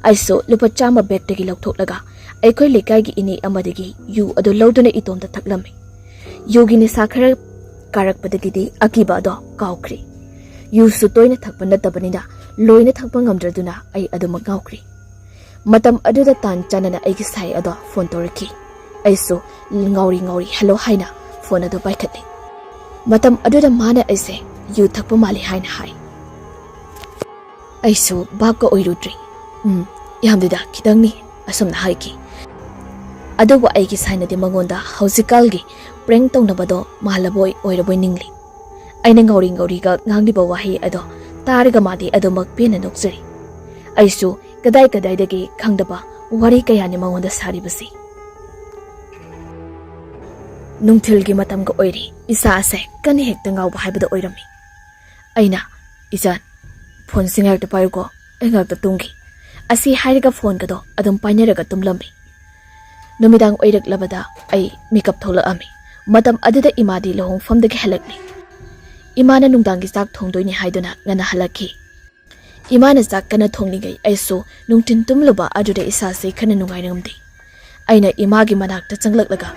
ꯑꯩꯁꯨ ꯂꯨꯄꯥ ꯆꯥꯝꯃ ꯕꯦꯒꯇꯒꯤ ꯂꯧꯊꯣꯛꯂꯒ ꯑꯩꯈꯣꯏ ꯂꯩꯀꯥꯏꯒꯤ ꯏꯅꯦ ꯑꯃꯗꯒꯤ ꯌꯨ ꯑꯗꯨ ꯂꯧꯗꯨꯅ ꯏꯇꯣꯝꯇ ꯊꯛꯂꯝꯃꯤ꯫ ꯌꯨꯒꯤ ꯅꯤꯁꯥ ꯈꯔ ꯀꯥꯔꯛꯄꯗꯒꯤꯗꯤ ꯑꯀꯤꯕ ꯑꯗꯣ ꯀꯥꯎꯈ꯭ꯔꯦ꯫ ꯌꯨꯁꯨ ꯇꯣꯏꯅ ꯊꯛꯄ ꯅꯠꯇꯕꯅꯤꯅ ꯂꯣꯏꯅ ꯊꯛꯄ ꯉꯝꯗ꯭ꯔꯗꯨꯅ ꯑꯩ ꯑꯗꯨꯃꯛ ꯉꯥꯎꯈ꯭ꯔꯦ꯫ ꯃꯇꯝ ꯑꯗꯨꯗ ꯇꯥꯟ ꯆꯥꯅꯅ ꯑꯩꯒꯤ ꯁꯥꯏ ꯑꯗꯣ ꯐꯣꯟ ꯇꯧꯔꯛꯈꯤ꯫ ꯑꯩꯁꯨ ꯉꯥꯎꯔꯤ ꯉꯥꯎꯔꯤ "ꯍꯦꯜꯂꯣ" ꯍꯥꯏꯅ ꯐꯣꯟ ꯑꯗꯨ ꯄꯥꯏꯈꯠꯂꯤ꯫ ꯃꯇꯝ ꯑꯗꯨꯗ ꯃꯥꯅ ꯑꯩꯁꯦ ꯌꯨ ꯊꯛꯄ ꯃꯥꯜꯂꯤ ꯍꯥꯏꯅ ꯍꯥꯏ꯫ ꯑꯩꯁꯨ ꯚꯥꯞꯀ ꯑꯣꯏꯔꯨꯗ꯭ꯔꯤ꯫ "ꯎꯝ, ꯌꯥꯝꯗꯦꯗ, ꯈꯤꯇꯪꯅꯤ," ꯑꯁꯨꯝꯅ ꯍꯥꯏꯈꯤ꯫ ꯑꯗꯨꯕꯨ ꯑꯩꯒꯤ ꯁꯥꯏꯅꯗꯤ ꯃꯉꯣꯟꯗ ꯍꯧꯖꯤꯛꯀꯥꯜꯒꯤ ꯄ꯭ꯔꯦꯡ ꯇꯧꯅꯕꯗꯣ ꯃꯥꯜꯂꯕꯣꯏ ꯑꯣꯏꯔꯕꯣꯏ ꯅꯤꯡꯂꯤ꯫ ꯑꯩꯅ ꯉꯥꯎꯔꯤ ꯉꯥꯎꯔꯤꯒ ꯉꯥꯡꯂꯤꯕ ꯋꯥꯍꯩ ꯑꯗꯣ ꯇꯥꯔꯒ ꯃꯥꯗꯤ ꯑꯗꯨꯃꯛ ꯄꯦꯟꯅ ꯅꯣꯛꯆꯔꯤ꯫ ꯑꯩꯁꯨ ꯀꯗꯥꯏ ꯀꯗꯥꯏꯗꯒꯤ ꯈꯪꯗꯕ ꯋꯥꯔꯤ ꯀꯌꯥꯅꯤ ꯃꯉꯣꯟꯗ ꯁꯥꯔꯤꯕꯁꯤ꯫ ꯅꯨꯡꯊꯤꯜꯒꯤ ꯃꯇꯝꯒ ꯑꯣꯏꯔꯤ, ꯏꯁꯥꯁꯦ ꯀꯟꯅ ꯍꯦꯛꯇ ꯉꯥꯎꯕ ꯍꯥꯏꯕꯗꯣ ꯑꯣꯏꯔꯝꯃꯤ꯫ ꯑꯩꯅ, "ꯏꯆꯥꯟ, ꯐꯣꯟꯁꯤ ꯉꯥꯏꯍꯥꯛꯇ ꯄꯥꯏꯌꯨꯀꯣ, ꯑꯩ ꯉꯥꯏꯍꯥꯛꯇ ꯇꯨꯝꯒꯦ," ꯑꯁꯤ ꯍꯥꯏꯔꯒ ꯐꯣꯟꯒꯗꯣ ꯑꯗꯨꯝ ꯄꯥꯏꯅꯔꯒ ꯇꯨꯝꯂꯝꯃꯤ꯫ ꯅꯨꯃꯤꯗꯥꯡ ꯑꯣꯏꯔꯛꯂꯕꯗ ꯑꯩ ꯃꯤꯀꯞ ꯊꯣꯛꯂꯛꯑꯝꯃꯤ꯫ ꯃꯇꯝ ꯑꯗꯨꯗ ꯏꯃꯥꯗꯤ ꯂꯨꯍꯣꯡꯐꯝꯗꯒꯤ ꯍꯜꯂꯛꯂꯤ꯫ ꯏꯃꯥꯅ ꯅꯨꯡꯗꯥꯡꯒꯤ ꯆꯥꯛ ꯊꯣꯡꯗꯣꯏꯅꯤ ꯍꯥꯏꯗꯨꯅ ꯉꯟꯅ ꯍꯜꯂꯛꯈꯤ꯫ ꯏꯃꯥꯅ ꯆꯥꯛ ꯀꯟꯅ ꯊꯣꯡꯂꯤꯉꯩ ꯑꯩꯁꯨ ꯅꯨꯡꯊꯤꯟ ꯇꯨꯝꯂꯨꯕ ꯑꯗꯨꯗ ꯏꯁꯥꯁꯤ ꯈꯔ ꯅꯨꯡꯉꯥꯏꯔꯝꯗꯦ꯫ ꯑꯩꯅ ꯏꯃꯥꯒꯤ ꯃꯅꯥꯛꯇ ꯆꯪꯂꯛꯂꯒ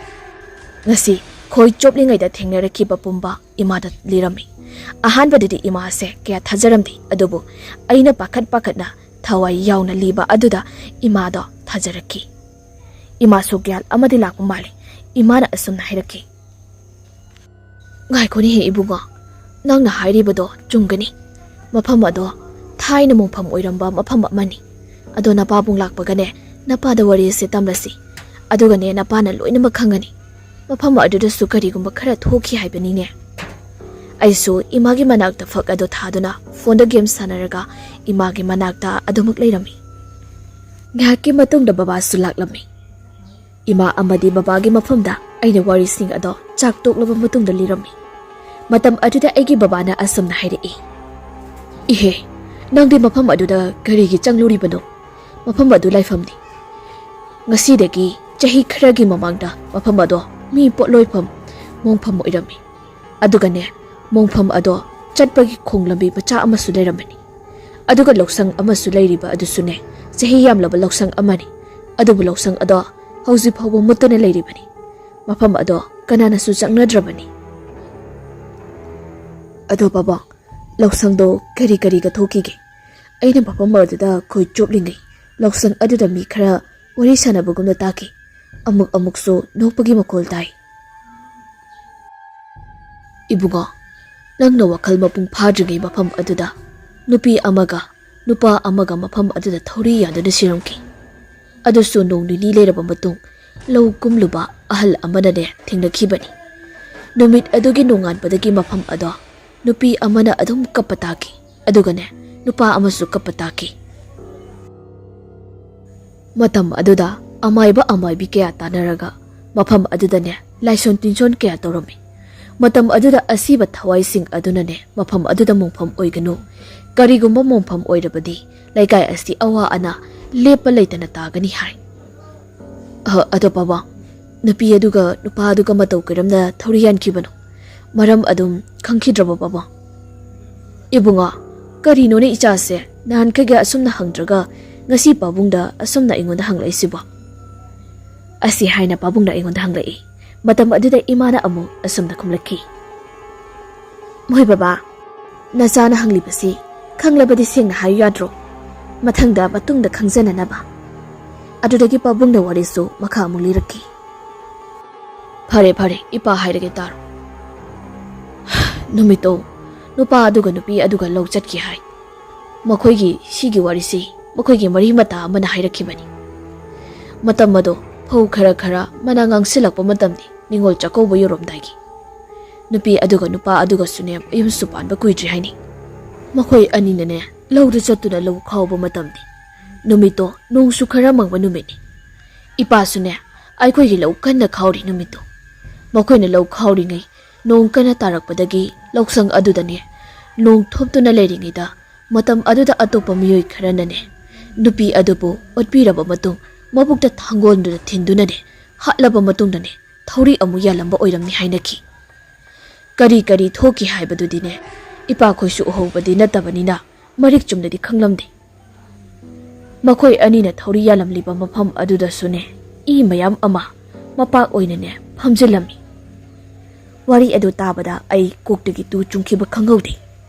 ꯉꯁꯤ ꯈꯣꯏ ꯆꯣꯞꯂꯤꯉꯩꯗ ꯊꯦꯡꯅꯔꯛꯈꯤꯕ ꯄꯨꯝꯕ ꯏꯃꯥꯗ ꯂꯤꯔꯝꯃꯤ꯫ ꯑꯍꯥꯟꯕꯗꯗꯤ ꯏꯃꯥꯁꯦ ꯀꯌꯥ ꯊꯥꯖꯔꯝꯗꯦ, ꯑꯗꯨꯕꯨ ꯑꯩꯅ ꯄꯥꯈꯠ ꯄꯥꯈꯠꯅ ꯊꯋꯥꯏ ꯌꯥꯎꯅ ꯂꯤꯕ ꯑꯗꯨꯗ ꯏꯃꯥꯗꯣ ꯊꯥꯖꯔꯛꯈꯤ꯫ ꯏꯃꯥꯁꯨ ꯒ꯭ꯌꯥꯟ ꯑꯃꯗꯤ ꯂꯥꯛꯄ ꯃꯥꯜꯂꯤ꯫ ꯏꯃꯥꯅ ꯑꯁꯨꯝꯅ ꯍꯥꯏꯔꯛꯈꯤ, "ꯉꯥꯏꯈꯣꯅꯦꯍꯦ ꯏꯕꯨꯡꯉꯣ, ꯅꯪꯅ ꯍꯥꯏꯔꯤꯕꯗꯣ ꯆꯨꯝꯒꯅꯤ꯫ ꯃꯐꯝ ꯑꯗꯣ ꯊꯥꯏꯅ ꯃꯣꯡꯐꯝ ꯑꯣꯏꯔꯝꯕ ꯃꯐꯝ ꯑꯃꯅꯤ꯫ ꯑꯗꯣ ꯅꯄꯥꯕꯨꯡ ꯂꯥꯛꯄꯒꯅꯦ, ꯅꯄꯥꯗ ꯋꯥꯔꯤ ꯑꯁꯤ ꯇꯝꯂꯁꯤ꯫ ꯑꯗꯨꯒꯅꯦ, ꯅꯄꯥꯅ ꯂꯣꯏꯅꯃꯛ ꯈꯪꯒꯅꯤ꯫ ꯃꯐꯝ ꯑꯗꯨꯗꯁꯨ ꯀꯔꯤꯒꯨꯝꯕ ꯈꯔ ꯊꯣꯛꯈꯤ ꯍꯥꯏꯕꯅꯤꯅꯦ꯫" ꯑꯩꯁꯨ ꯏꯃꯥꯒꯤ ꯃꯅꯥꯛꯇ ꯐꯛ ꯑꯗꯨ ꯊꯥꯗꯨꯅ ꯐꯣꯟꯗ ꯒꯦꯝ ꯁꯥꯟꯅꯔꯒ ꯏꯃꯥꯒꯤ ꯃꯅꯥꯛꯇ ꯑꯗꯨꯃꯛ ꯂꯩꯔꯝꯃꯤ꯫ ꯉꯥꯏꯍꯥꯛꯀꯤ ꯃꯇꯨꯡꯗ ꯕꯕꯥꯁꯨ ꯂꯥꯛꯂꯝꯃꯤ꯫ ꯏꯃꯥ ꯑꯃꯗꯤ ꯕꯕꯥꯒꯤ ꯃꯐꯝꯗ ꯑꯩꯅ ꯋꯥꯔꯤꯁꯤꯡ ꯑꯗꯣ ꯆꯥꯛ ꯇꯣꯛꯂꯕ ꯃꯇꯨꯡꯗ ꯂꯤꯔꯝꯃꯤ꯫ ꯃꯇꯝ ꯑꯗꯨꯗ ꯑꯩꯒꯤ ꯕꯕꯥꯅ ꯑꯁꯨꯝꯅ ꯍꯥꯏꯔꯛꯏ, "ꯏꯍꯦ, ꯅꯪꯗꯤ ꯃꯐꯝ ꯑꯗꯨꯗ ꯀꯔꯤꯒꯤ ꯆꯪꯂꯨꯔꯤꯕꯅꯣ? ꯃꯐꯝ ꯑꯗꯨ ꯂꯥꯏꯐꯝꯅꯤ꯫ ꯉꯁꯤꯗꯒꯤ ꯆꯍꯤ ꯈꯔꯒꯤ ꯃꯃꯥꯡꯗ ꯃꯐꯝ ꯑꯗꯣ ꯃꯤ ꯄꯣꯠꯂꯣꯏꯐꯝ, ꯃꯣꯡꯐꯝ ꯑꯣꯏꯔꯝꯃꯤ꯫ ꯑꯗꯨꯒꯅꯦ, ꯃꯣꯡꯐꯝ ꯑꯗꯣ ꯆꯠꯄꯒꯤ ꯈꯣꯡ ꯂꯝꯕꯤ ꯃꯆꯥ ꯑꯃꯁꯨ ꯂꯩꯔꯝꯕꯅꯤ꯫ ꯑꯗꯨꯒ ꯂꯧꯁꯪ ꯑꯃꯁꯨ ꯂꯩꯔꯤꯕ ꯑꯗꯨꯁꯨꯅꯦ, ꯆꯍꯤ ꯌꯥꯝꯂꯕ ꯂꯧꯁꯪ ꯑꯃꯅꯤ꯫ ꯑꯗꯨꯕꯨ ꯂꯧꯁꯪ ꯑꯗꯣ ꯍꯧꯖꯤꯛ ꯐꯥꯎꯕ ꯃꯨꯠꯇꯅ ꯂꯩꯔꯤꯕꯅꯤ꯫ ꯃꯐꯝ ꯑꯗꯣ ꯀꯅꯥꯅꯁꯨ ꯆꯪꯅꯗ꯭ꯔꯕꯅꯤ꯫ ꯑꯗꯣ ꯄꯥꯕꯨꯡ, ꯂꯧꯁꯪꯗꯣ ꯀꯔꯤ ꯀꯔꯤꯒ ꯊꯣꯛꯈꯤꯒꯦ? ꯑꯩꯅ ꯃꯐꯝ ꯑꯗꯨꯗ ꯈꯣꯏ ꯆꯣꯞꯂꯤꯉꯩ ꯂꯧꯁꯪ ꯑꯗꯨꯗ ꯃꯤ ꯈꯔ ꯋꯥꯔꯤ ꯁꯥꯟꯅꯕꯒꯨꯝꯅ ꯇꯥꯈꯤ꯫ ꯑꯃꯨꯛ ꯑꯃꯨꯛꯁꯨ ꯅꯣꯛꯄꯒꯤ ꯃꯈꯣꯜ ꯇꯥꯏ꯫ ꯏꯕꯨꯡꯉꯣ, ꯅꯪꯅ ꯋꯥꯈꯜ ꯃꯄꯨꯡ ꯐꯥꯗ꯭ꯔꯤꯉꯩ ꯃꯐꯝ ꯑꯗꯨꯗ ꯅꯨꯄꯤ ꯑꯃꯒ ꯅꯨꯄꯥ ꯑꯃꯒ ꯃꯐꯝ ꯑꯗꯨꯗ ꯊꯧꯔꯤ ꯌꯥꯟꯗꯨꯅ ꯁꯤꯔꯝꯈꯤ꯫ ꯑꯗꯨꯁꯨ ꯅꯣꯡ ꯅꯤꯅꯤ ꯂꯩꯔꯕ ꯃꯇꯨꯡ ꯂꯧ ꯀꯨꯝꯂꯨꯕ ꯑꯍꯜ ꯑꯃꯅꯅꯦ ꯊꯦꯡꯅꯈꯤꯕꯅꯤ꯫ ꯅꯨꯃꯤꯠ ꯑꯗꯨꯒꯤ ꯅꯣꯡꯉꯥꯟꯕꯗꯒꯤ ꯃꯐꯝ ꯑꯗꯣ ꯅꯨꯄꯤ ꯑꯃꯅ ꯑꯗꯨꯝ ꯀꯞꯄ ꯇꯥꯈꯤ, ꯑꯗꯨꯒꯅꯦ, ꯅꯨꯄꯥ ꯑꯃꯁꯨ ꯀꯞꯄ ꯇꯥꯈꯤ꯫ ꯃꯇꯝ ꯑꯗꯨꯗ ꯑꯃꯥꯏꯕ ꯑꯃꯥꯏꯕꯤ ꯀꯌꯥ ꯇꯥꯟꯅꯔꯒ ꯃꯐꯝ ꯑꯗꯨꯗꯅꯦ ꯂꯥꯏꯁꯣꯟ ꯇꯤꯟꯁꯣꯟ ꯀꯌꯥ ꯇꯧꯔꯝꯃꯤ꯫ ꯃꯇꯝ ꯑꯗꯨꯗ ꯑꯁꯤꯕ ꯊꯋꯥꯏꯁꯤꯡ ꯑꯗꯨꯅꯅꯦ ꯃꯐꯝ ꯑꯗꯨꯗ ꯃꯣꯡꯐꯝ ꯑꯣꯏꯒꯅꯨ, ꯀꯔꯤꯒꯨꯝꯕ ꯃꯣꯡꯐꯝ ꯑꯣꯏꯔꯕꯗꯤ ꯂꯩꯀꯥꯏ ꯑꯁꯤ ꯑꯋꯥ ꯑꯅꯥ ꯂꯦꯞꯄ ꯂꯩꯇꯅ ꯇꯥꯒꯅꯤ ꯍꯥꯏ꯫ ꯑ, ꯑꯗꯣ ꯄꯥꯕꯨꯡ, ꯅꯨꯄꯤ ꯑꯗꯨꯒ ꯅꯨꯄꯥ ꯑꯗꯨꯒ ꯃꯇꯧ ꯀꯔꯝꯅ ꯊꯧꯔꯤ ꯌꯥꯟꯈꯤꯕꯅꯣ? ꯃꯔꯝ ꯑꯗꯨꯝ ꯈꯪꯈꯤꯗ꯭ꯔꯕꯣ ꯄꯥꯕꯨꯡ? ꯏꯕꯨꯡꯉꯣ, ꯀꯔꯤꯅꯣꯅꯦ ꯏꯆꯥꯁꯦ ꯅꯍꯥꯟꯈꯩꯒ ꯑꯁꯨꯝꯅ ꯍꯪꯗ꯭ꯔꯒ ꯉꯁꯤ ꯄꯥꯕꯨꯡꯗ ꯑꯁꯨꯝꯅ ꯑꯩꯉꯣꯟꯗ ꯍꯪꯂꯛꯏꯁꯤꯕꯣ? ꯑꯁꯤ ꯍꯥꯏꯅ ꯄꯥꯕꯨꯡꯅ ꯑꯩꯉꯣꯟꯗ ꯍꯪꯂꯛꯏ꯫ ꯃꯇꯝ ꯑꯗꯨꯗ ꯏꯃꯥꯅ ꯑꯃꯨꯛ ꯑꯁꯨꯝꯅ ꯈꯨꯝꯂꯛꯈꯤ꯫ ꯃꯣꯏ ꯕꯕꯥ, ꯅꯆꯥꯅ ꯍꯪꯂꯤꯕꯁꯤ ꯈꯪꯂꯕꯗꯤ ꯁꯦꯡꯅ ꯍꯥꯏꯌꯨ ꯌꯥꯗ꯭ꯔꯣ? ꯃꯊꯪꯗ ꯃꯇꯨꯡꯗ ꯈꯪꯖꯅꯅꯕ꯫ ꯑꯗꯨꯗꯒꯤ ꯄꯥꯕꯨꯡꯅ ꯋꯥꯔꯤꯁꯨ ꯃꯈꯥ ꯑꯃꯨꯛ ꯂꯤꯔꯛꯈꯤ꯫ ꯐꯔꯦ, ꯐꯔꯦ, ꯏꯄꯥ ꯍꯥꯏꯔꯒꯦ ꯇꯥꯔꯣ꯫ ꯅꯨꯃꯤꯠꯇꯣ ꯅꯨꯄꯥ ꯑꯗꯨꯒ ꯅꯨꯄꯤ ꯑꯗꯨꯒ ꯂꯧ ꯆꯠꯈꯤ ꯍꯥꯏ꯫ ꯃꯈꯣꯏꯒꯤ ꯁꯤꯒꯤ ꯋꯥꯔꯤꯁꯤ ꯃꯈꯣꯏꯒꯤ ꯃꯔꯤ ꯃꯇꯥ ꯑꯃꯅ ꯍꯥꯏꯔꯛꯈꯤꯕꯅꯤ꯫ ꯃꯇꯝ ꯑꯗꯣ ꯐꯧ ꯈꯔ ꯈꯔ ꯃꯅꯥ ꯉꯥꯡꯁꯤꯜꯂꯛꯄ ꯃꯇꯝꯅꯤ, ꯅꯤꯉꯣꯜ ꯆꯥꯛꯀꯧꯕ ꯌꯧꯔꯝꯗꯥꯏꯒꯤ꯫ ꯅꯨꯄꯤ ꯑꯗꯨꯒ ꯅꯨꯄꯥ ꯑꯗꯨꯒꯁꯨꯅꯦ ꯃꯌꯨꯝꯁꯨ ꯄꯥꯟꯕ ꯀꯨꯏꯗ꯭ꯔꯤ ꯍꯥꯏꯅꯤ꯫ ꯃꯈꯣꯏ ꯑꯅꯤꯅꯅꯦ ꯂꯧꯗ ꯆꯠꯇꯨꯅ ꯂꯧ ꯈꯥꯎꯕ ꯃꯇꯝꯅꯤ꯫ ꯅꯨꯃꯤꯠꯇꯣ ꯅꯣꯡꯁꯨ ꯈꯔ ꯃꯪꯕ ꯅꯨꯃꯤꯠꯅꯤ꯫ ꯏꯄꯥꯁꯨꯅꯦ ꯑꯩꯈꯣꯏꯒꯤ ꯂꯧ ꯀꯟꯅ ꯈꯥꯎꯔꯤ ꯅꯨꯃꯤꯠꯇꯣ꯫ ꯃꯈꯣꯏꯅ ꯂꯧ ꯈꯥꯎꯔꯤꯉꯩ ꯅꯣꯡ ꯀꯟꯅ ꯇꯥꯔꯛꯄꯗꯒꯤ ꯂꯧꯁꯪ ꯑꯗꯨꯗꯅꯦ ꯅꯣꯡ ꯊꯣꯞꯇꯨꯅ ꯂꯩꯔꯤꯉꯩꯗ ꯃꯇꯝ ꯑꯗꯨꯗ ꯑꯇꯣꯞꯄ ꯃꯤꯑꯣꯏ ꯈꯔꯅꯅꯦ ꯅꯨꯄꯤ ꯑꯗꯨꯕꯨ ꯑꯣꯠꯄꯤꯔꯕ ꯃꯇꯨꯡ ꯃꯕꯨꯛꯇ ꯊꯥꯡꯒꯣꯜꯗꯨꯅ ꯊꯤꯟꯗꯨꯅꯅꯦ ꯍꯥꯠꯂꯕ ꯃꯇꯨꯡꯗꯅꯦ ꯊꯧꯔꯤ ꯑꯃꯨꯛ ꯌꯥꯜꯂꯝꯕ ꯑꯣꯏꯔꯝꯃꯤ ꯍꯥꯏꯅꯈꯤ꯫ ꯀꯔꯤ ꯀꯔꯤ ꯊꯣꯛꯈꯤ ꯍꯥꯏꯕꯗꯨꯗꯤꯅꯦ, ꯏꯄꯥꯈꯣꯏꯁꯨ ꯎꯍꯧꯕꯗꯤ ꯅꯠꯇꯕꯅꯤꯅ ꯃꯔꯤꯛ ꯆꯨꯝꯅꯗꯤ ꯈꯪꯂꯝꯗꯦ꯫ ꯃꯈꯣꯏ ꯑꯅꯤꯅ ꯊꯧꯔꯤ ꯌꯥꯜꯂꯝꯂꯤꯕ ꯃꯐꯝ ꯑꯗꯨꯗꯁꯨꯅꯦ, ꯏ ꯃꯌꯥꯝ ꯑꯃ ꯃꯄꯥꯛ ꯑꯣꯏꯅꯅꯦ ꯐꯝꯖꯤꯜꯂꯝꯃꯤ꯫ ꯋꯥꯔꯤ ꯑꯗꯨ ꯇꯥꯕꯗ ꯑꯩ ꯀꯣꯛꯇꯒꯤ ꯇꯨ ꯆꯨꯡꯈꯤꯕ ꯈꯪꯍꯧꯗꯦ꯫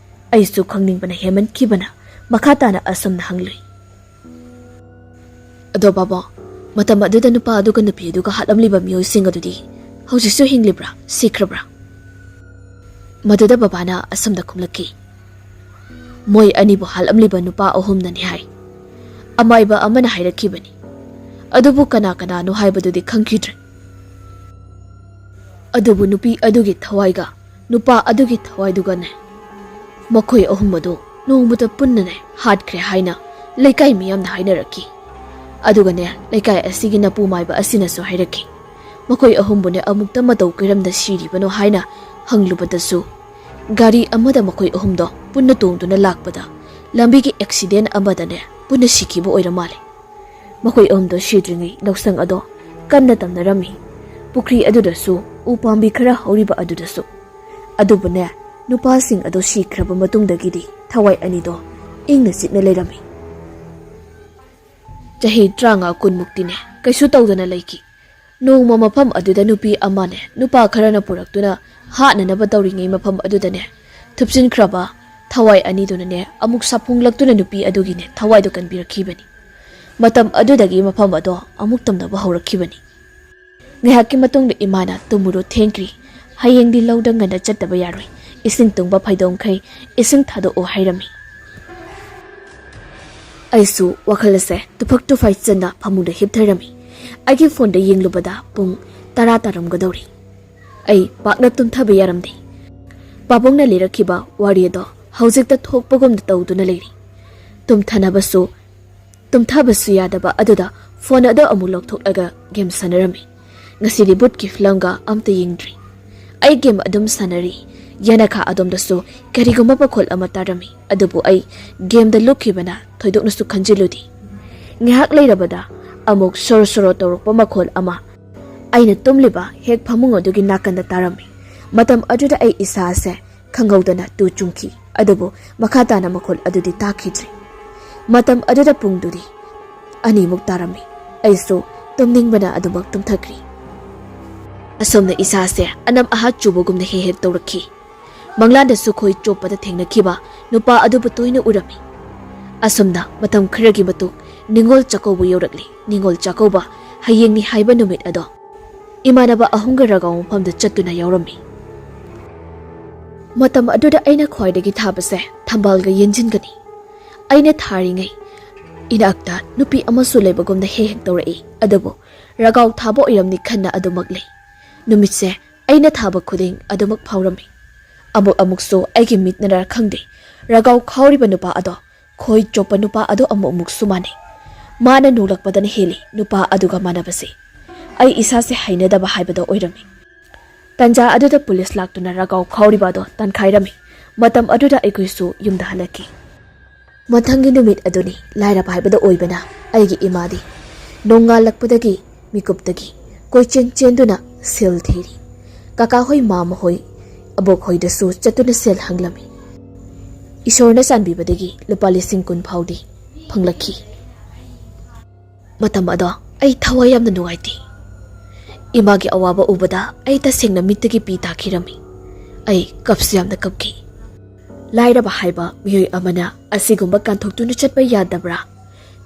ꯑꯩꯁꯨ ꯈꯪꯅꯤꯡꯕꯅ ꯍꯦꯟꯃꯟꯈꯤꯕꯅ ꯃꯈꯥ ꯇꯥꯅ ꯑꯁꯨꯝꯅ ꯍꯪꯂꯨꯏ꯫ "ꯑꯗꯣ ꯕꯥꯕꯣ, ꯃꯇꯝ ꯑꯗꯨꯗ ꯅꯨꯄꯥ ꯑꯗꯨꯒ ꯅꯨꯄꯤ ꯑꯗꯨꯒ ꯍꯥꯠꯂꯝꯂꯤꯕ ꯃꯤꯑꯣꯏꯁꯤꯡ ꯑꯗꯨꯗꯤ ꯍꯧꯖꯤꯛꯁꯨ ꯍꯤꯡꯂꯤꯕ꯭ꯔꯥ, ꯁꯤꯈ꯭ꯔꯕ꯭ꯔꯥ?" ꯃꯗꯨꯗ ꯕꯕꯥꯅ ꯑꯁꯨꯝꯅ ꯈꯨꯝꯂꯛꯈꯤ, "ꯃꯣꯏ ꯑꯅꯤꯕꯨ ꯍꯥꯠꯂꯝꯂꯤꯕ ꯅꯨꯄꯥ ꯑꯍꯨꯝꯅꯅꯤ ꯍꯥꯏ꯫ ꯑꯃꯥꯏꯕ ꯑꯃꯅ ꯍꯥꯏꯔꯛꯈꯤꯕꯅꯤ꯫ ꯑꯗꯨꯕꯨ ꯀꯅꯥ ꯀꯅꯥꯅꯣ ꯍꯥꯏꯕꯗꯨꯗꯤ ꯈꯪꯈꯤꯗ꯭ꯔꯦ꯫ ꯑꯗꯨꯕꯨ ꯅꯨꯄꯤ ꯑꯗꯨꯒꯤ ꯊꯋꯥꯏꯒ ꯅꯨꯄꯥ ꯑꯗꯨꯒꯤ ꯊꯋꯥꯏꯗꯨꯒꯅꯦ, ꯃꯈꯣꯏ ꯑꯍꯨꯝ ꯑꯗꯨ ꯅꯣꯡꯃꯗ ꯄꯨꯟꯅꯅꯦ ꯍꯥꯠꯈ꯭ꯔꯦ ꯍꯥꯏꯅ ꯂꯩꯀꯥꯏ ꯃꯤꯌꯥꯝꯅ ꯍꯥꯏꯅꯔꯛꯈꯤ꯫ ꯑꯗꯨꯒꯅꯦ, ꯂꯩꯀꯥꯏ ꯑꯁꯤꯒꯤ ꯅꯄꯨ ꯃꯥꯏꯕ ꯑꯁꯤꯅꯁꯨ ꯍꯥꯏꯔꯛꯈꯤ, ꯃꯈꯣꯏ ꯑꯍꯨꯝꯕꯨꯅꯦ ꯑꯃꯨꯛꯇ ꯃꯇꯧ ꯀꯔꯝꯅ ꯁꯤꯔꯤꯕꯅꯣ ꯍꯥꯏꯅ ꯍꯪꯂꯨꯕꯗꯁꯨ, ꯒꯥꯔꯤ ꯑꯃꯗ ꯃꯈꯣꯏ ꯑꯍꯨꯝꯗꯣ ꯄꯨꯟꯅ ꯇꯣꯡꯗꯨꯅ ꯂꯥꯛꯄꯗ ꯂꯝꯕꯤꯒꯤ ꯑꯦꯛꯁꯤꯗꯦꯟ ꯑꯃꯗꯅꯦ ꯄꯨꯟꯅ ꯁꯤꯈꯤꯕ ꯑꯣꯏꯔ ꯃꯥꯜꯂꯦ꯫ ꯃꯈꯣꯏ ꯑꯍꯨꯝꯗꯣ ꯁꯤꯗ꯭ꯔꯤꯉꯩ ꯂꯧꯁꯪ ꯑꯗꯣ ꯀꯟꯅ ꯇꯝꯅꯔꯝꯃꯤ꯫ ꯄꯨꯈ꯭ꯔꯤ ꯑꯗꯨꯗꯁꯨ, ꯎ ꯄꯥꯝꯕꯤ ꯈꯔ ꯍꯧꯔꯤꯕ ꯑꯗꯨꯗꯁꯨ꯫ ꯑꯗꯨꯕꯨꯅꯦ, ꯅꯨꯄꯥꯁꯤꯡ ꯑꯗꯣ ꯁꯤꯈ꯭ꯔꯕ ꯃꯇꯨꯡꯗꯒꯤꯗꯤ ꯊꯋꯥꯏ ꯑꯅꯤꯗꯣ ꯏꯪꯅ ꯆꯤꯛꯅ ꯂꯩꯔꯝꯃꯤ꯫ ꯆꯍꯤ ꯇꯔꯥꯃꯉꯥ ꯀꯨꯟꯃꯨꯛꯇꯤꯅꯦ ꯀꯩꯁꯨ ꯇꯧꯗꯅ ꯂꯩꯈꯤ꯫ ꯅꯣꯡꯃ ꯃꯐꯝ ꯑꯗꯨꯗ ꯅꯨꯄꯤ ꯑꯃꯅꯦ ꯅꯨꯄꯥ ꯈꯔꯅ ꯄꯨꯔꯛꯇꯨꯅ ꯍꯥꯠꯅꯅꯕ ꯇꯧꯔꯤꯉꯩ ꯃꯐꯝ ꯑꯗꯨꯗꯅꯦ ꯊꯨꯞꯆꯤꯟꯈ꯭ꯔꯕ ꯊꯋꯥꯏ ꯑꯅꯤꯗꯨꯅꯅꯦ ꯑꯃꯨꯛ ꯁꯥꯐꯣꯡꯂꯛꯇꯨꯅ ꯅꯨꯄꯤ ꯑꯗꯨꯒꯤꯅꯦ ꯊꯋꯥꯏꯗꯨ ꯀꯟꯕꯤꯔꯛꯈꯤꯕꯅꯤ꯫ ꯃꯇꯝ ꯑꯗꯨꯗꯒꯤ ꯃꯐꯝ ꯑꯗꯣ ꯑꯃꯨꯛ ꯇꯝꯅꯕ ꯍꯧꯔꯛꯈꯤꯕꯅꯤ꯫ ꯉꯥꯏꯍꯥꯛꯀꯤ ꯃꯇꯨꯡꯗ ꯏꯃꯥꯅ, "ꯇꯨꯝꯃꯨꯔꯣ, ꯊꯦꯡꯈ꯭ꯔꯤ꯫ ꯍꯌꯦꯡꯗꯤ ꯂꯧꯗ ꯉꯟꯅ ꯆꯠꯇꯕ ꯌꯥꯔꯣꯏ꯫ ꯏꯁꯤꯡ ꯇꯨꯡꯕ ꯐꯩꯗꯣꯝꯈꯩ ꯏꯁꯤꯡ ꯊꯥꯗꯣꯛꯑꯣ" ꯍꯥꯏꯔꯝꯃꯤ꯫ ꯑꯩꯁꯨ ꯋꯥꯈꯜ ꯑꯁꯦ ꯇꯨꯐꯛ ꯇꯨꯐꯥꯏ ꯆꯟꯅ ꯐꯃꯨꯡꯗ ꯍꯤꯞꯊꯔꯝꯃꯤ꯫ ꯑꯩꯒꯤ ꯐꯣꯟꯗ ꯌꯦꯡꯂꯨꯕꯗ ꯄꯨꯡ ꯇꯔꯥ ꯇꯥꯔꯝꯒꯗꯧꯔꯤ꯫ ꯑꯩ ꯄꯥꯛꯅ ꯇꯨꯝꯊꯕ ꯌꯥꯔꯝꯗꯦ꯫ ꯄꯥꯕꯨꯡꯅ ꯂꯤꯔꯛꯈꯤꯕ ꯋꯥꯔꯤ ꯑꯗꯣ ꯍꯧꯖꯤꯛꯇ ꯊꯣꯛꯄꯒꯨꯝꯅ ꯇꯧꯗꯨꯅ ꯂꯩꯔꯤ꯫ ꯇꯨꯝꯊꯅꯕꯁꯨ, ꯇꯨꯝꯊꯕꯁꯨ ꯌꯥꯗꯕ ꯑꯗꯨꯗ ꯐꯣꯟ ꯑꯗꯣ ꯑꯃꯨꯛ ꯂꯧꯊꯣꯛꯂꯒ ꯒꯦꯝ ꯁꯥꯟꯅꯔꯝꯃꯤ꯫ ꯉꯁꯤꯗꯤ ꯚꯨꯠꯀꯤ ꯐꯤꯂꯝꯒ ꯑꯝꯇ ꯌꯦꯡꯗ꯭ꯔꯤ꯫ ꯑꯩ ꯒꯦꯝ ꯑꯗꯨꯝ ꯁꯥꯟꯅꯔꯤ꯫ ꯌꯦꯅꯈꯥ ꯑꯗꯣꯝꯗꯁꯨ ꯀꯔꯤꯒꯨꯝꯕ ꯃꯈꯣꯜ ꯑꯃ ꯇꯥꯔꯝꯃꯤ, ꯑꯗꯨꯕꯨ ꯑꯩ ꯒꯦꯝꯗ ꯂꯨꯞꯈꯤꯕꯅ ꯊꯣꯏꯗꯣꯛꯅꯁꯨ ꯈꯟꯖꯤꯜꯂꯨꯗꯦ꯫ ꯉꯥꯏꯍꯥꯛ ꯂꯩꯔꯕꯗ ꯑꯃꯨꯛ ꯁꯣꯔꯣ ꯁꯣꯔꯣ ꯇꯧꯔꯛꯄ ꯃꯈꯣꯜ ꯑꯃ ꯑꯩꯅ ꯇꯨꯝꯂꯤꯕ ꯍꯦꯛ ꯐꯃꯨꯡ ꯑꯗꯨꯒꯤ ꯅꯥꯀꯟꯗ ꯇꯥꯔꯝꯃꯤ꯫ ꯃꯇꯝ ꯑꯗꯨꯗ ꯑꯩ ꯏꯁꯥꯁꯦ ꯈꯪꯍꯧꯗꯅ ꯇꯨ ꯆꯨꯡꯈꯤ, ꯑꯗꯨꯕꯨ ꯃꯈꯥ ꯇꯥꯅ ꯃꯈꯣꯜ ꯑꯗꯨꯗꯤ ꯇꯥꯈꯤꯗ꯭ꯔꯦ꯫ ꯃꯇꯝ ꯑꯗꯨꯗ ꯄꯨꯡꯗꯨꯗꯤ ꯑꯅꯤꯃꯨꯛ ꯇꯥꯔꯝꯃꯤ꯫ ꯑꯩꯁꯨ ꯇꯨꯝꯅꯤꯡꯕꯅ ꯑꯗꯨꯃꯛ ꯇꯨꯝꯊꯈ꯭ꯔꯤ꯫ ꯑꯁꯨꯝꯅ ꯏꯁꯥꯁꯦ ꯑꯅꯝ ꯑꯍꯥ ꯆꯨꯕꯒꯨꯝꯅ ꯍꯦꯛ ꯍꯦꯛ ꯇꯧꯔꯛꯈꯤ꯫ ꯃꯪꯂꯥꯟꯗꯁꯨ ꯈꯣꯏ ꯆꯣꯞꯄꯗ ꯊꯦꯡꯅꯈꯤꯕ ꯅꯨꯄꯥ ꯑꯗꯨꯕꯨ ꯇꯣꯏꯅ ꯎꯔꯝꯃꯤ꯫ ꯑꯁꯨꯝꯅ ꯃꯇꯝ ꯈꯔꯒꯤ ꯃꯇꯨꯡ ꯅꯤꯉꯣꯜ ꯆꯥꯛꯀꯧꯕ ꯌꯧꯔꯛꯂꯤ꯫ ꯅꯤꯉꯣꯜ ꯆꯥꯛꯀꯧꯕ ꯍꯌꯦꯡꯅꯤ ꯍꯥꯏꯕ ꯅꯨꯃꯤꯠ ꯑꯗꯣ ꯏꯃꯥꯟꯅꯕ ꯑꯍꯨꯝꯒ ꯔꯒꯥꯎ ꯃꯐꯝꯗ ꯆꯠꯇꯨꯅ ꯌꯥꯎꯔꯝꯃꯤ꯫ ꯃꯇꯝ ꯑꯗꯨꯗ ꯑꯩꯅ ꯈ꯭ꯋꯥꯏꯗꯒꯤ ꯊꯥꯕꯁꯦ ꯊꯝꯕꯥꯜꯒ ꯌꯦꯟꯖꯤꯟꯒꯅꯤ꯫ ꯑꯩꯅ ꯊꯥꯔꯤꯉꯩ ꯏꯅꯥꯛꯇ ꯅꯨꯄꯤ ꯑꯃꯁꯨ ꯂꯩꯕꯒꯨꯝꯅ ꯍꯦꯛ ꯍꯦꯛ ꯇꯧꯔꯛꯏ, ꯑꯗꯨꯕꯨ ꯔꯒꯥꯎ ꯊꯥꯕ ꯑꯣꯏꯔꯝꯅꯤ ꯈꯟꯅ ꯑꯗꯨꯃꯛ ꯂꯩ꯫ ꯅꯨꯃꯤꯠꯁꯦ ꯑꯩꯅ ꯊꯥꯕ ꯈꯨꯗꯤꯡ ꯑꯗꯨꯃꯛ ꯐꯥꯎꯔꯝꯃꯤ꯫ ꯑꯃꯨꯛ ꯑꯃꯨꯛꯁꯨ ꯑꯩꯒꯤ ꯃꯤꯠꯅꯔ ꯈꯪꯗꯦ, ꯔꯒꯥꯎ ꯈꯥꯎꯔꯤꯕ ꯅꯨꯄꯥ ꯑꯗꯣ ꯈꯣꯏ ꯆꯣꯞꯄ ꯅꯨꯄꯥ ꯑꯗꯣ ꯑꯃꯨꯛ ꯑꯃꯨꯛꯁꯨ ꯃꯥꯟꯅꯩ꯫ ꯃꯥꯅ ꯅꯣꯛꯂꯛꯄꯗꯅ ꯍꯦꯜꯂꯤ ꯅꯨꯄꯥ ꯑꯗꯨꯒ ꯃꯥꯟꯅꯕꯁꯦ꯫ ꯑꯩ ꯏꯁꯥꯁꯦ ꯍꯩꯅꯗꯕ ꯍꯥꯏꯕꯗꯣ ꯑꯣꯏꯔꯝꯃꯤ꯫ ꯇꯟꯖꯥ ꯑꯗꯨꯗ ꯄꯨꯂꯤꯁ ꯂꯥꯛꯇꯨꯅ ꯔꯒꯥꯎ ꯈꯥꯎꯔꯤꯕ ꯑꯗꯣ ꯇꯥꯟꯈꯥꯏꯔꯝꯃꯤ꯫ ꯃꯇꯝ ꯑꯗꯨꯗ ꯑꯩꯈꯣꯏꯁꯨ ꯌꯨꯝꯗ ꯍꯜꯂꯛꯈꯤ꯫ ꯃꯊꯪꯒꯤ ꯅꯨꯃꯤꯠ ꯑꯗꯨꯅꯤ ꯂꯥꯏꯔꯕ ꯍꯥꯏꯕꯗꯣ ꯑꯣꯏꯕꯅ ꯑꯩꯒꯤ ꯏꯃꯥꯗꯤ ꯅꯣꯡꯉꯥꯜꯂꯛꯄꯗꯒꯤ ꯃꯤꯀꯨꯞꯇꯒꯤ ꯀꯣꯏꯆꯦꯟ ꯆꯦꯟꯗꯨꯅ ꯁꯦꯜ ꯊꯤꯔꯤ꯫ ꯀꯀꯥ ꯍꯣꯏ, ꯃꯥꯃ ꯍꯣꯏ, ꯑꯕꯣꯛ ꯍꯣꯏꯗꯁꯨ ꯆꯠꯇꯨꯅ ꯁꯦꯜ ꯍꯪꯂꯝꯃꯤ꯫ ꯏꯁꯣꯔꯅ ꯆꯥꯟꯕꯤꯕꯗꯒꯤ ꯂꯨꯄꯥ ꯂꯤꯁꯤꯡ ꯀꯨꯟ ꯐꯥꯎꯗꯤ ꯐꯪꯂꯛꯈꯤ꯫ ꯃꯇꯝ ꯑꯗꯣ ꯑꯩ ꯊꯋꯥꯏ ꯌꯥꯝꯅ ꯅꯨꯡꯉꯥꯏꯇꯦ꯫ ꯏꯃꯥꯒꯤ ꯑꯋꯥꯕ ꯎꯕꯗ ꯑꯩ ꯇꯁꯦꯡꯅ ꯃꯤꯠꯇꯒꯤ ꯄꯤ ꯇꯥꯈꯤꯔꯝꯃꯤ꯫ ꯑꯩ ꯀꯞꯁꯨ ꯌꯥꯝꯅ ꯀꯞꯈꯤ꯫ ꯂꯥꯏꯔꯕ ꯍꯥꯏꯕ ꯃꯤꯑꯣꯏ ꯑꯃꯅ ꯑꯁꯤꯒꯨꯝꯕ ꯀꯥꯟꯊꯣꯛꯇꯨꯅ ꯆꯠꯄ ꯌꯥꯗꯕ꯭ꯔꯥ?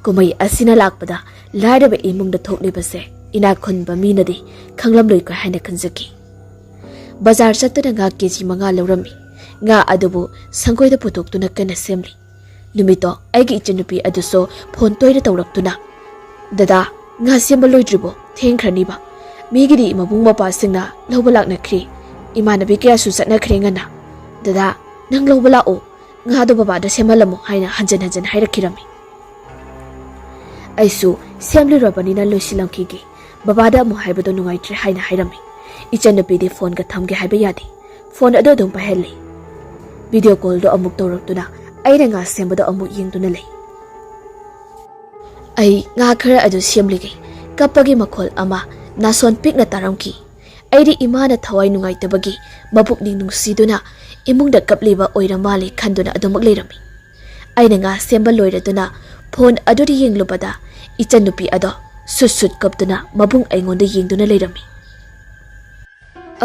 ꯀꯨꯝꯍꯩ ꯑꯁꯤꯅ ꯂꯥꯛꯄꯗ ꯂꯥꯏꯔꯕ ꯏꯃꯨꯡꯗ ꯊꯣꯛꯂꯤꯕꯁꯦ ꯏꯅꯥꯛ ꯈꯨꯟꯕ ꯃꯤꯅꯗꯤ ꯈꯪꯂꯝꯂꯣꯏꯀꯣ ꯍꯥꯏꯅ ꯈꯟꯖꯈꯤ꯫ ꯕꯖꯥꯔ ꯆꯠꯇꯨꯅ ꯉꯥ ꯀꯦꯖꯤ ꯃꯉꯥ ꯂꯧꯔꯝꯃꯤ꯫ ꯉꯥ ꯑꯗꯨꯕꯨ ꯁꯪꯒꯣꯏꯗ ꯄꯨꯊꯣꯛꯇꯨꯅ ꯀꯟꯅ ꯁꯦꯝꯂꯤ꯫ ꯅꯨꯃꯤꯠꯇꯣ ꯑꯩꯒꯤ ꯏꯆꯟꯅꯨꯄꯤ ꯑꯗꯨꯁꯨ ꯐꯣꯟ ꯇꯣꯏꯅ ꯇꯧꯔꯛꯇꯨꯅ, "ꯗꯗꯥ, ꯉꯥ ꯁꯦꯝꯕ ꯂꯣꯏꯗ꯭ꯔꯤꯕꯣ? ꯊꯦꯡꯈ꯭ꯔꯅꯤꯕ꯫ ꯃꯤꯒꯤꯗꯤ ꯃꯕꯨꯡ ꯃꯧꯄ꯭ꯋꯥꯁꯤꯡꯅ ꯂꯧꯕ ꯂꯥꯛꯅꯈ꯭ꯔꯦ꯫ ꯏꯃꯥꯟꯅꯕꯤ ꯀꯌꯥꯁꯨ ꯆꯠꯅꯈ꯭ꯔꯦ ꯉꯟꯅ꯫ ꯗꯗꯥ, ꯅꯪ ꯂꯧꯕ ꯂꯥꯛꯑꯣ꯫ ꯉꯥꯗꯣ ꯕꯕꯥꯗ ꯁꯦꯝꯍꯜꯂꯝꯃꯣ" ꯍꯥꯏꯅ ꯍꯟꯖꯟ ꯍꯟꯖꯟ ꯍꯥꯏꯔꯛꯈꯤꯔꯝꯃꯤ꯫ ꯑꯩꯁꯨ ꯁꯦꯝꯂꯨꯔꯕꯅꯤꯅ ꯂꯣꯏꯁꯤꯜꯂꯝꯈꯤꯒꯦ, ꯕꯕꯥꯗ ꯑꯃꯨꯛ ꯍꯥꯏꯕꯗꯣ ꯅꯨꯡꯉꯥꯏꯇ꯭ꯔꯦ ꯍꯥꯏꯅ ꯍꯥꯏꯔꯝꯃꯤ꯫ ꯏꯆꯟꯅꯨꯄꯤꯗꯤ ꯐꯣꯟꯒ ꯊꯝꯒꯦ ꯍꯥꯏꯕ ꯌꯥꯗꯦ, ꯐꯣꯟ ꯑꯗꯨ ꯑꯗꯨꯝ ꯄꯥꯏꯍꯜꯂꯤ꯫ ꯚꯤꯗꯤꯑꯣ ꯀꯣꯜꯗꯣ ꯑꯃꯨꯛ ꯇꯧꯔꯛꯇꯨꯅ ꯑꯩꯅ ꯉꯥ ꯁꯦꯝꯕꯗꯣ ꯑꯃꯨꯛ ꯌꯦꯡꯗꯨꯅ ꯂꯩ꯫ ꯑꯩ ꯉꯥ ꯈꯔ ꯑꯗꯨ ꯁꯦꯝꯂꯤꯉꯩ ꯀꯞꯄꯒꯤ ꯃꯈꯣꯜ ꯑꯃ ꯅꯥꯁꯣꯟ ꯄꯤꯛꯅ ꯇꯥꯔꯝꯈꯤ꯫ ꯑꯩꯗꯤ ꯏꯃꯥꯅ ꯊꯋꯥꯏ ꯅꯨꯡꯉꯥꯏꯇꯕꯒꯤ ꯃꯄꯨꯛꯅꯤꯡ ꯅꯨꯡꯁꯤꯗꯨꯅ ꯏꯃꯨꯡꯗ ꯀꯞꯂꯤꯕ ꯑꯣꯏꯔ ꯃꯥꯜꯂꯦ ꯈꯟꯗꯨꯅ ꯑꯗꯨꯃꯛ ꯂꯩꯔꯝꯃꯤ꯫ ꯑꯩꯅ ꯉꯥ ꯁꯦꯝꯕ ꯂꯣꯏꯔꯗꯨꯅ ꯐꯣꯟ ꯑꯗꯨꯗ ꯌꯦꯡꯂꯨꯕꯗ ꯏꯆꯟꯅꯨꯄꯤ ꯑꯗꯣ ꯁꯨꯠ ꯁꯨꯠ ꯀꯞꯇꯨꯅ ꯃꯕꯨꯡ ꯑꯩꯉꯣꯟꯗ ꯌꯦꯡꯗꯨꯅ ꯂꯩꯔꯝꯃꯤ꯫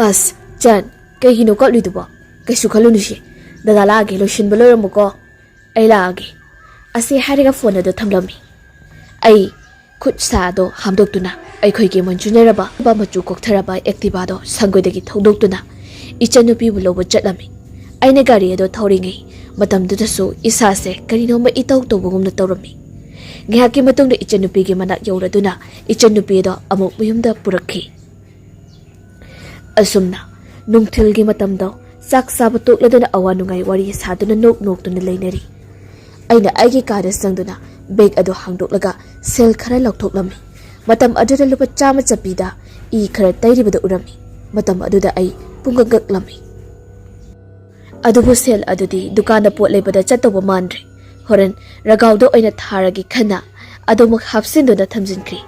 "ꯑꯁ, ꯆꯟ, ꯀꯩꯒꯤꯅꯣ ꯀꯞꯂꯤꯗꯨꯕꯣ? ꯀꯩꯁꯨ ꯈꯜꯂꯨꯅꯨꯁꯦ, ꯗꯗꯥ ꯂꯥꯛꯑꯒꯦ, ꯂꯣꯏꯁꯤꯟꯕ ꯂꯣꯏꯔꯝꯃꯨꯀꯣ꯫ ꯑꯩ ꯂꯥꯛꯑꯒꯦ" ꯑꯁꯤ ꯍꯥꯏꯔꯒ ꯐꯣꯟ ꯑꯗꯨ ꯊꯝꯂꯝꯃꯤ꯫ ꯑꯩ ꯈꯨꯠ ꯁꯥ ꯑꯗꯣ ꯍꯥꯝꯗꯣꯛꯇꯨꯅ ꯑꯩꯈꯣꯏꯒꯤ ꯃꯟꯖꯨꯅꯔꯕ ꯃꯆꯨ ꯀꯣꯛꯊꯔꯕ ꯑꯦꯛꯇꯤꯚꯥꯗꯣ ꯁꯪꯒꯣꯏꯗꯒꯤ ꯊꯧꯗꯣꯛꯇꯨꯅ ꯏꯆꯟꯅꯨꯄꯤꯕꯨ ꯂꯧꯕ ꯆꯠꯂꯝꯃꯤ꯫ ꯑꯩꯅ ꯒꯥꯔꯤ ꯑꯗꯣ ꯊꯧꯔꯤꯉꯩ ꯃꯇꯝꯗꯨꯗꯁꯨ ꯏꯁꯥꯁꯦ ꯀꯔꯤꯅꯣꯝꯃ ꯏꯇꯧ ꯇꯧꯕꯒꯨꯝꯅ ꯇꯧꯔꯝꯃꯤ꯫ ꯉꯥꯏꯍꯥꯛꯀꯤ ꯃꯇꯨꯡꯗ ꯏꯆꯟꯅꯨꯄꯤꯒꯤ ꯃꯅꯥꯛ ꯌꯧꯔꯗꯨꯅ ꯏꯆꯟꯅꯨꯄꯤ ꯑꯗꯣ ꯑꯃꯨꯛ ꯃꯌꯨꯝꯗ ꯄꯨꯔꯛꯈꯤ꯫ ꯑꯁꯨꯝꯅ ꯅꯨꯡꯊꯤꯜꯒꯤ ꯃꯇꯝꯗꯣ ꯆꯥꯛ ꯆꯥꯕ ꯇꯣꯛꯂꯗꯨꯅ ꯑꯋꯥ ꯅꯨꯡꯉꯥꯏ ꯋꯥꯔꯤ ꯁꯥꯗꯨꯅ ꯅꯣꯛ ꯅꯣꯛꯇꯨꯅ ꯂꯩꯅꯔꯤ꯫ ꯑꯩꯅ ꯑꯩꯒꯤ ꯀꯥꯗ ꯆꯪꯗꯨꯅ ꯕꯦꯒ ꯑꯗꯨ ꯍꯥꯡꯗꯣꯛꯂꯒ ꯁꯦꯜ ꯈꯔ ꯂꯧꯊꯣꯛꯂꯝꯃꯤ꯫ ꯃꯇꯝ ꯑꯗꯨꯗ ꯂꯨꯄꯥ ꯆꯥꯝꯃ ꯆꯠꯄꯤꯗ ꯏ ꯈꯔ ꯇꯩꯔꯤꯕꯗꯨ ꯎꯔꯝꯃꯤ꯫ ꯃꯇꯝ ꯑꯗꯨꯗ ꯑꯩ ꯄꯨꯡꯀꯛ ꯀꯛꯂꯝꯃꯤ꯫ ꯑꯗꯨꯕꯨ ꯁꯦꯜ ꯑꯗꯨꯗꯤ ꯗꯨꯀꯥꯟꯗ ꯄꯣꯠ ꯂꯩꯕꯗ ꯆꯠꯇꯧꯕ ꯃꯥꯟꯗ꯭ꯔꯦ꯫ ꯍꯣꯔꯦꯟ ꯔꯒꯥꯎꯗ ꯑꯣꯏꯅ ꯊꯥꯔꯒꯦ ꯈꯟꯅ ꯑꯗꯨꯃꯛ ꯍꯥꯞꯆꯤꯟꯗꯨꯅ ꯊꯝꯖꯤꯟꯈ꯭ꯔꯤ꯫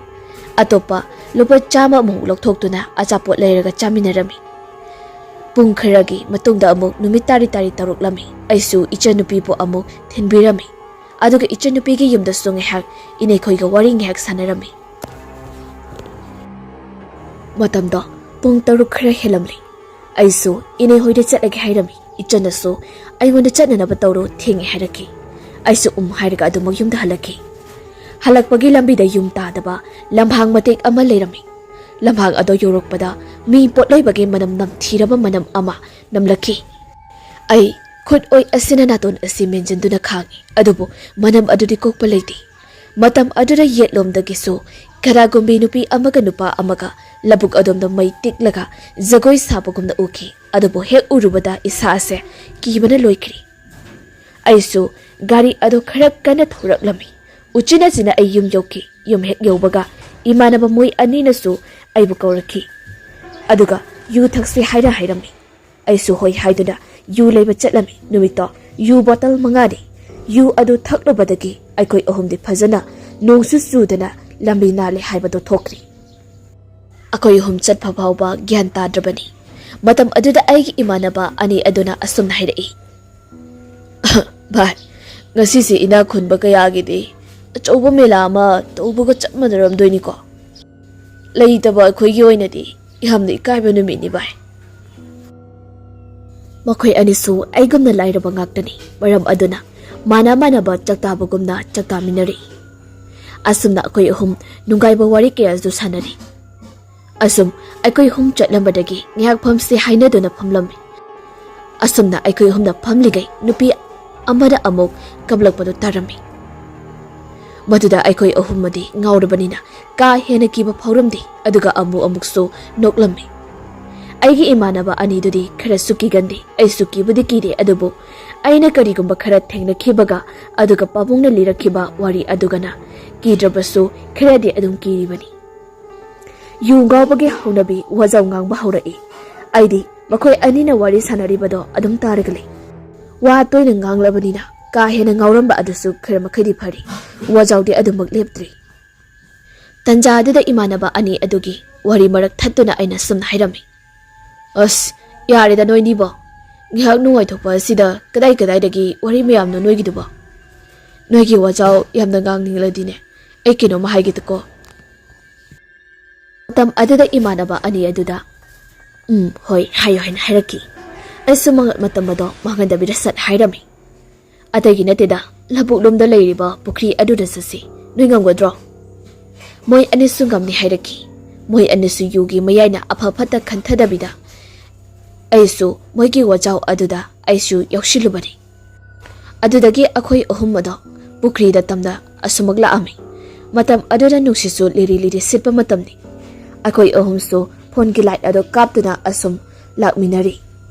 ꯑꯇꯣꯞꯄ ꯂꯨꯄꯥ ꯆꯥꯝꯃ ꯑꯃꯨꯛ ꯂꯧꯊꯣꯛꯇꯨꯅ ꯑꯆꯥꯄꯣꯠ ꯂꯩꯔꯒ ꯆꯥꯃꯤꯟꯅꯔꯝꯃꯤ꯫ ꯄꯨꯡ ꯈꯔꯒꯤ ꯃꯇꯨꯡꯗ ꯑꯃꯨꯛ ꯅꯨꯃꯤꯠ ꯇꯥꯔꯤ ꯇꯥꯔꯤ ꯇꯧꯔꯛꯂꯝꯃꯤ꯫ ꯑꯩꯁꯨ ꯏꯆꯟꯅꯨꯄꯤꯕꯨ ꯑꯃꯨꯛ ꯊꯤꯟꯕꯤꯔꯝꯃꯤ꯫ ꯑꯗꯨꯒ ꯏꯆꯟꯅꯨꯄꯤꯒꯤ ꯌꯨꯝꯗꯁꯨ ꯉꯥꯏꯍꯥꯛ ꯏꯅꯦꯈꯣꯏꯒ ꯋꯥꯔꯤ ꯉꯥꯏꯍꯥꯛ ꯁꯥꯟꯅꯔꯝꯃꯤ꯫ ꯃꯇꯝꯗꯣ ꯄꯨꯡ ꯇꯔꯨꯛ ꯈꯔ ꯍꯦꯜꯂꯝꯂꯦ꯫ ꯑꯩꯁꯨ ꯏꯅꯦ ꯍꯣꯏꯗ ꯆꯠꯂꯒꯦ ꯍꯥꯏꯔꯝꯃꯤ꯫ ꯏꯆꯟꯅꯁꯨ "ꯑꯩꯉꯣꯟꯗ ꯆꯠꯅꯅꯕ ꯇꯧꯔꯣ, ꯊꯦꯡꯉꯦ" ꯍꯥꯏꯔꯛꯈꯤ꯫ ꯑꯩꯁꯨ ꯎꯝ ꯍꯥꯏꯔꯒ ꯑꯗꯨꯃꯛ ꯌꯨꯝꯗ ꯍꯜꯂꯛꯈꯤ꯫ ꯍꯜꯂꯛꯄꯒꯤ ꯂꯝꯕꯤꯗ ꯌꯨꯝ ꯇꯥꯗꯕ ꯂꯝꯍꯥꯡ ꯃꯇꯦꯛ ꯑꯃ ꯂꯩꯔꯝꯃꯤ꯫ ꯂꯝꯍꯥꯡ ꯑꯗꯣ ꯌꯧꯔꯛꯄꯗ ꯃꯤ ꯄꯣꯠ ꯂꯩꯕꯒꯤ ꯃꯅꯝ ꯅꯝꯊꯤꯔꯕ ꯃꯅꯝ ꯑꯃ ꯅꯝꯂꯛꯈꯤ꯫ ꯑꯩ ꯈꯨꯠ ꯑꯣꯏ ꯑꯁꯤꯅ ꯅꯥꯇꯣꯟ ꯑꯁꯤ ꯃꯦꯟꯁꯤꯟꯗꯨꯅ ꯈꯥꯡꯉꯤ, ꯑꯗꯨꯕꯨ ꯃꯅꯝ ꯑꯗꯨꯗꯤ ꯀꯣꯛꯄ ꯂꯩꯇꯦ꯫ ꯃꯇꯝ ꯑꯗꯨꯗ ꯌꯦꯠꯂꯣꯝꯗꯒꯤꯁꯨ ꯀꯅꯥꯒꯨꯝꯕꯤ ꯅꯨꯄꯤ ꯑꯃꯒ ꯅꯨꯄꯥ ꯑꯃꯒ ꯂꯧꯕꯨꯛ ꯑꯗꯣꯝꯗ ꯃꯩ ꯇꯤꯛꯂꯒ ꯖꯒꯣꯏ ꯁꯥꯕꯒꯨꯝꯅ ꯎꯈꯤ꯫ ꯑꯗꯨꯕꯨ ꯍꯦꯛ ꯎꯔꯨꯕꯗ ꯏꯁꯥ ꯑꯁꯦ ꯀꯤꯕꯅ ꯂꯣꯏꯈ꯭ꯔꯤ꯫ ꯑꯩꯁꯨ ꯒꯥꯔꯤ ꯑꯗꯨ ꯈꯔ ꯀꯟꯅ ꯊꯧꯔꯛꯂꯝꯃꯤ꯫ ꯎꯆꯤꯟ ꯅꯥꯆꯤꯟꯅ ꯑꯩ ꯌꯨꯝ ꯌꯧꯈꯤ꯫ ꯌꯨꯝ ꯍꯦꯛ ꯌꯧꯕꯒ ꯏꯃꯥꯟꯅꯕ ꯃꯣꯏ ꯑꯅꯤꯅꯁꯨ ꯑꯩꯕꯨ ꯀꯧꯔꯛꯈꯤ꯫ ꯑꯗꯨꯒ ꯌꯨ ꯊꯛꯁꯤ ꯍꯥꯏꯔ ꯍꯥꯏꯔꯝꯃꯤ꯫ ꯑꯩꯁꯨ ꯍꯣꯏ ꯍꯥꯏꯗꯨꯅ ꯌꯨ ꯂꯩꯕ ꯆꯠꯂꯝꯃꯤ꯫ ꯅꯨꯃꯤꯠꯇꯣ ꯌꯨ ꯕꯣꯇꯜ ꯃꯉꯥꯅꯤ꯫ ꯌꯨ ꯑꯗꯨ ꯊꯛꯂꯨꯕꯗꯒꯤ ꯑꯩꯈꯣꯏ ꯑꯍꯨꯝꯗꯤ ꯐꯖꯅ ꯅꯣꯡꯁꯨ ꯆꯨꯗꯅ ꯂꯝꯕꯤ ꯅꯥꯜꯂꯦ ꯍꯥꯏꯕꯗꯨ ꯊꯣꯛꯈ꯭ꯔꯦ꯫ ꯑꯩꯈꯣꯏ ꯑꯍꯨꯝ ꯆꯠꯄ ꯐꯥꯎꯕ ꯒ꯭ꯌꯥꯟ ꯇꯥꯗ꯭ꯔꯕꯅꯤ꯫ ꯃꯇꯝ ꯑꯗꯨꯗ ꯑꯩꯒꯤ ꯏꯃꯥꯟꯅꯕ ꯑꯅꯤ ꯑꯗꯨꯅ ꯑꯁꯨꯝꯅ ꯍꯥꯏꯔꯛꯏ, "ꯚꯥꯏ, ꯉꯁꯤꯁꯦ ꯏꯅꯥꯛ ꯈꯨꯟꯕ ꯀꯌꯥꯒꯤꯗꯤ ꯑꯆꯧꯕ ꯃꯦꯂꯥ ꯑꯃ ꯇꯧꯕꯒ ꯆꯞ ꯃꯥꯟꯅꯔꯝꯗꯣꯏꯅꯤꯀꯣ꯫ ꯂꯩꯇꯕ ꯑꯩꯈꯣꯏꯒꯤ ꯑꯣꯏꯅꯗꯤ ꯌꯥꯝꯅ ꯏꯀꯥꯏꯕ ꯅꯨꯃꯤꯠꯅꯤ ꯚꯥꯏ"꯫ ꯃꯈꯣꯏ ꯑꯅꯤꯁꯨ ꯑꯩꯒꯨꯝꯅ ꯂꯥꯏꯔꯕ ꯉꯥꯛꯇꯅꯤ꯫ ꯃꯔꯝ ꯑꯗꯨꯅ ꯃꯥꯅ ꯃꯥꯟꯅꯕ ꯆꯥꯛꯇꯥꯕꯒꯨꯝꯅ ꯆꯥꯛꯇꯥꯃꯤꯟꯅꯔꯤ꯫ ꯑꯁꯨꯝꯅ ꯑꯩꯈꯣꯏ ꯑꯍꯨꯝ ꯅꯨꯡꯉꯥꯏꯕ ꯋꯥꯔꯤ ꯀꯌꯥꯁꯨ ꯁꯥꯟꯅꯔꯤ꯫ ꯑꯁꯨꯝ ꯑꯩꯈꯣꯏ ꯑꯍꯨꯝ ꯆꯠꯂꯝꯕꯗꯒꯤ ꯉꯥꯏꯍꯥꯛ ꯐꯝꯁꯦ ꯍꯥꯏꯅꯗꯨꯅ ꯐꯝꯂꯝꯃꯤ꯫ ꯑꯁꯨꯝꯅ ꯑꯩꯈꯣꯏ ꯑꯍꯨꯝꯅ ꯐꯝꯂꯤꯉꯩ ꯅꯨꯄꯤ ꯑꯃꯅ ꯑꯃꯨꯛ ꯀꯞꯂꯛꯄꯗꯨ ꯇꯥꯔꯝꯃꯤ꯫ ꯃꯗꯨꯗ ꯑꯩꯈꯣꯏ ꯑꯍꯨꯝꯃꯗꯤ ꯉꯥꯎꯔꯕꯅꯤꯅ ꯀꯥ ꯍꯦꯟꯅ ꯀꯤꯕ ꯐꯥꯎꯔꯝꯗꯦ, ꯑꯗꯨꯒ ꯑꯃꯨꯛ ꯑꯃꯨꯛꯁꯨ ꯅꯣꯛꯂꯝꯃꯤ꯫ ꯑꯩꯒꯤ ꯏꯃꯥꯟꯅꯕ ꯑꯅꯤꯗꯨꯗꯤ ꯈꯔꯁꯨ ꯀꯤꯒꯟꯗꯦ, ꯑꯩꯁꯨ ꯀꯤꯕꯨꯗꯤ ꯀꯤꯗꯦ, ꯑꯗꯨꯕꯨ ꯑꯩꯅ ꯀꯔꯤꯒꯨꯝꯕ ꯈꯔ ꯊꯦꯡꯅꯈꯤꯕꯒ ꯑꯗꯨꯒ ꯄꯥꯕꯨꯡꯅ ꯂꯤꯔꯛꯈꯤꯕ ꯋꯥꯔꯤ ꯑꯗꯨꯒꯅ ꯀꯤꯗ꯭ꯔꯕꯁꯨ ꯈꯔꯗꯤ ꯑꯗꯨꯝ ꯀꯤꯔꯤꯕꯅꯤ꯫ ꯌꯨ ꯉꯥꯎꯕꯒꯤ ꯍꯧꯅꯕꯤ ꯋꯥꯖꯥꯎ ꯉꯥꯡꯕ ꯍꯧꯔꯛꯏ꯫ ꯑꯩꯗꯤ ꯃꯈꯣꯏ ꯑꯅꯤꯅ ꯋꯥꯔꯤ ꯁꯥꯟꯅꯔꯤꯕꯗꯣ ꯑꯗꯨꯝ ꯇꯥꯔꯒ ꯂꯩ꯫ ꯋꯥ ꯇꯣꯏꯅ ꯉꯥꯡꯂꯕꯅꯤꯅ ꯀꯥ ꯍꯦꯟꯅ ꯉꯥꯎꯔꯝꯕ ꯑꯗꯨꯁꯨ ꯈꯔ ꯃꯈꯩꯗꯤ ꯐꯔꯦ꯫ ꯋꯥꯖꯥꯎꯗꯤ ꯑꯗꯨꯃꯛ ꯂꯦꯞꯇ꯭ꯔꯤ꯫ ꯇꯟꯖꯥ ꯑꯗꯨꯗ ꯏꯃꯥꯟꯅꯕ ꯑꯅꯤ ꯑꯗꯨꯒꯤ ꯋꯥꯔꯤ ꯃꯔꯛ ꯊꯠꯇꯨꯅ ꯑꯩꯅ ꯁꯨꯝꯅ ꯍꯥꯏꯔꯝꯃꯤ, "ꯑꯁ, ꯌꯥꯔꯦꯗ ꯅꯣꯏꯅꯤꯕꯣ꯫ ꯉꯥꯏꯍꯥꯛ ꯅꯨꯡꯉꯥꯏꯊꯣꯛꯄ ꯑꯁꯤꯗ ꯀꯗꯥꯏ ꯀꯗꯥꯏꯗꯒꯤ ꯋꯥꯔꯤ ꯃꯌꯥꯝꯅꯣ ꯅꯣꯏꯒꯤꯗꯨꯕꯣ? ꯅꯣꯏꯒꯤ ꯋꯥꯖꯥꯎ ꯌꯥꯝꯅ ꯉꯥꯡꯅꯤꯡꯂꯗꯤꯅꯦ, ꯑꯩ ꯀꯩꯅꯣꯝꯃ ꯍꯥꯏꯒꯦꯗꯀꯣ"꯫ ꯃꯇꯝ ꯑꯗꯨꯗ ꯏꯃꯥꯟꯅꯕ ꯑꯅꯤ ꯑꯗꯨꯗ, "ꯎꯝ, ꯍꯣꯏ, ꯍꯥꯏꯌꯣ" ꯍꯥꯏꯅ ꯍꯥꯏꯔꯛꯈꯤ꯫ ꯑꯩꯁꯨ ꯃꯉꯛ ꯃꯇꯝ ꯑꯗꯣ ꯃꯥꯡꯍꯟꯗꯕꯤꯗ ꯁꯠ ꯍꯥꯏꯔꯝꯃꯤ꯫ "ꯑꯇꯩꯒꯤ ꯅꯠꯇꯦꯗ, ꯂꯧꯕꯨꯛꯂꯣꯝꯗ ꯂꯩꯔꯤꯕ ꯄꯨꯈ꯭ꯔꯤ ꯑꯗꯨꯗ ꯆꯠꯁꯤ꯫ ꯅꯣꯏ ꯉꯝꯒꯗ꯭ꯔꯣ?" ꯃꯣꯏ ꯑꯅꯤꯁꯨ ꯉꯝꯅꯤ ꯍꯥꯏꯔꯛꯈꯤ꯫ ꯃꯣꯏ ꯑꯅꯤꯁꯨ ꯌꯨꯒꯤ ꯃꯌꯥꯏꯅ ꯑꯐ ꯐꯠꯇ ꯈꯟꯊꯗꯕꯤꯗ ꯑꯩꯁꯨ ꯃꯣꯏꯒꯤ ꯋꯥꯖꯥꯎ ꯑꯗꯨꯗ ꯑꯩꯁꯨ ꯌꯥꯎꯁꯤꯜꯂꯨꯕꯅꯤ꯫ ꯑꯗꯨꯗꯒꯤ ꯑꯩꯈꯣꯏ ꯑꯍꯨꯝ ꯑꯗꯣ ꯄꯨꯈ꯭ꯔꯤꯗ ꯇꯝꯅ ꯑꯁꯨꯃꯛ ꯂꯥꯛꯑꯝꯃꯤ꯫ ꯃꯇꯝ ꯑꯗꯨꯗ ꯅꯨꯡꯁꯤꯠꯁꯨ ꯂꯤꯔꯤ ꯂꯤꯔꯤ ꯁꯤꯠꯄ ꯃꯇꯝꯅꯤ꯫ ꯑꯩꯈꯣꯏ ꯑꯍꯨꯝꯁꯨ ꯐꯣꯟꯒꯤ ꯂꯥꯏꯠ ꯑꯗꯨ ꯀꯥꯞꯇꯨꯅ ꯑꯁꯨꯝ ꯂꯥꯛꯃꯤꯟꯅꯔꯤ꯫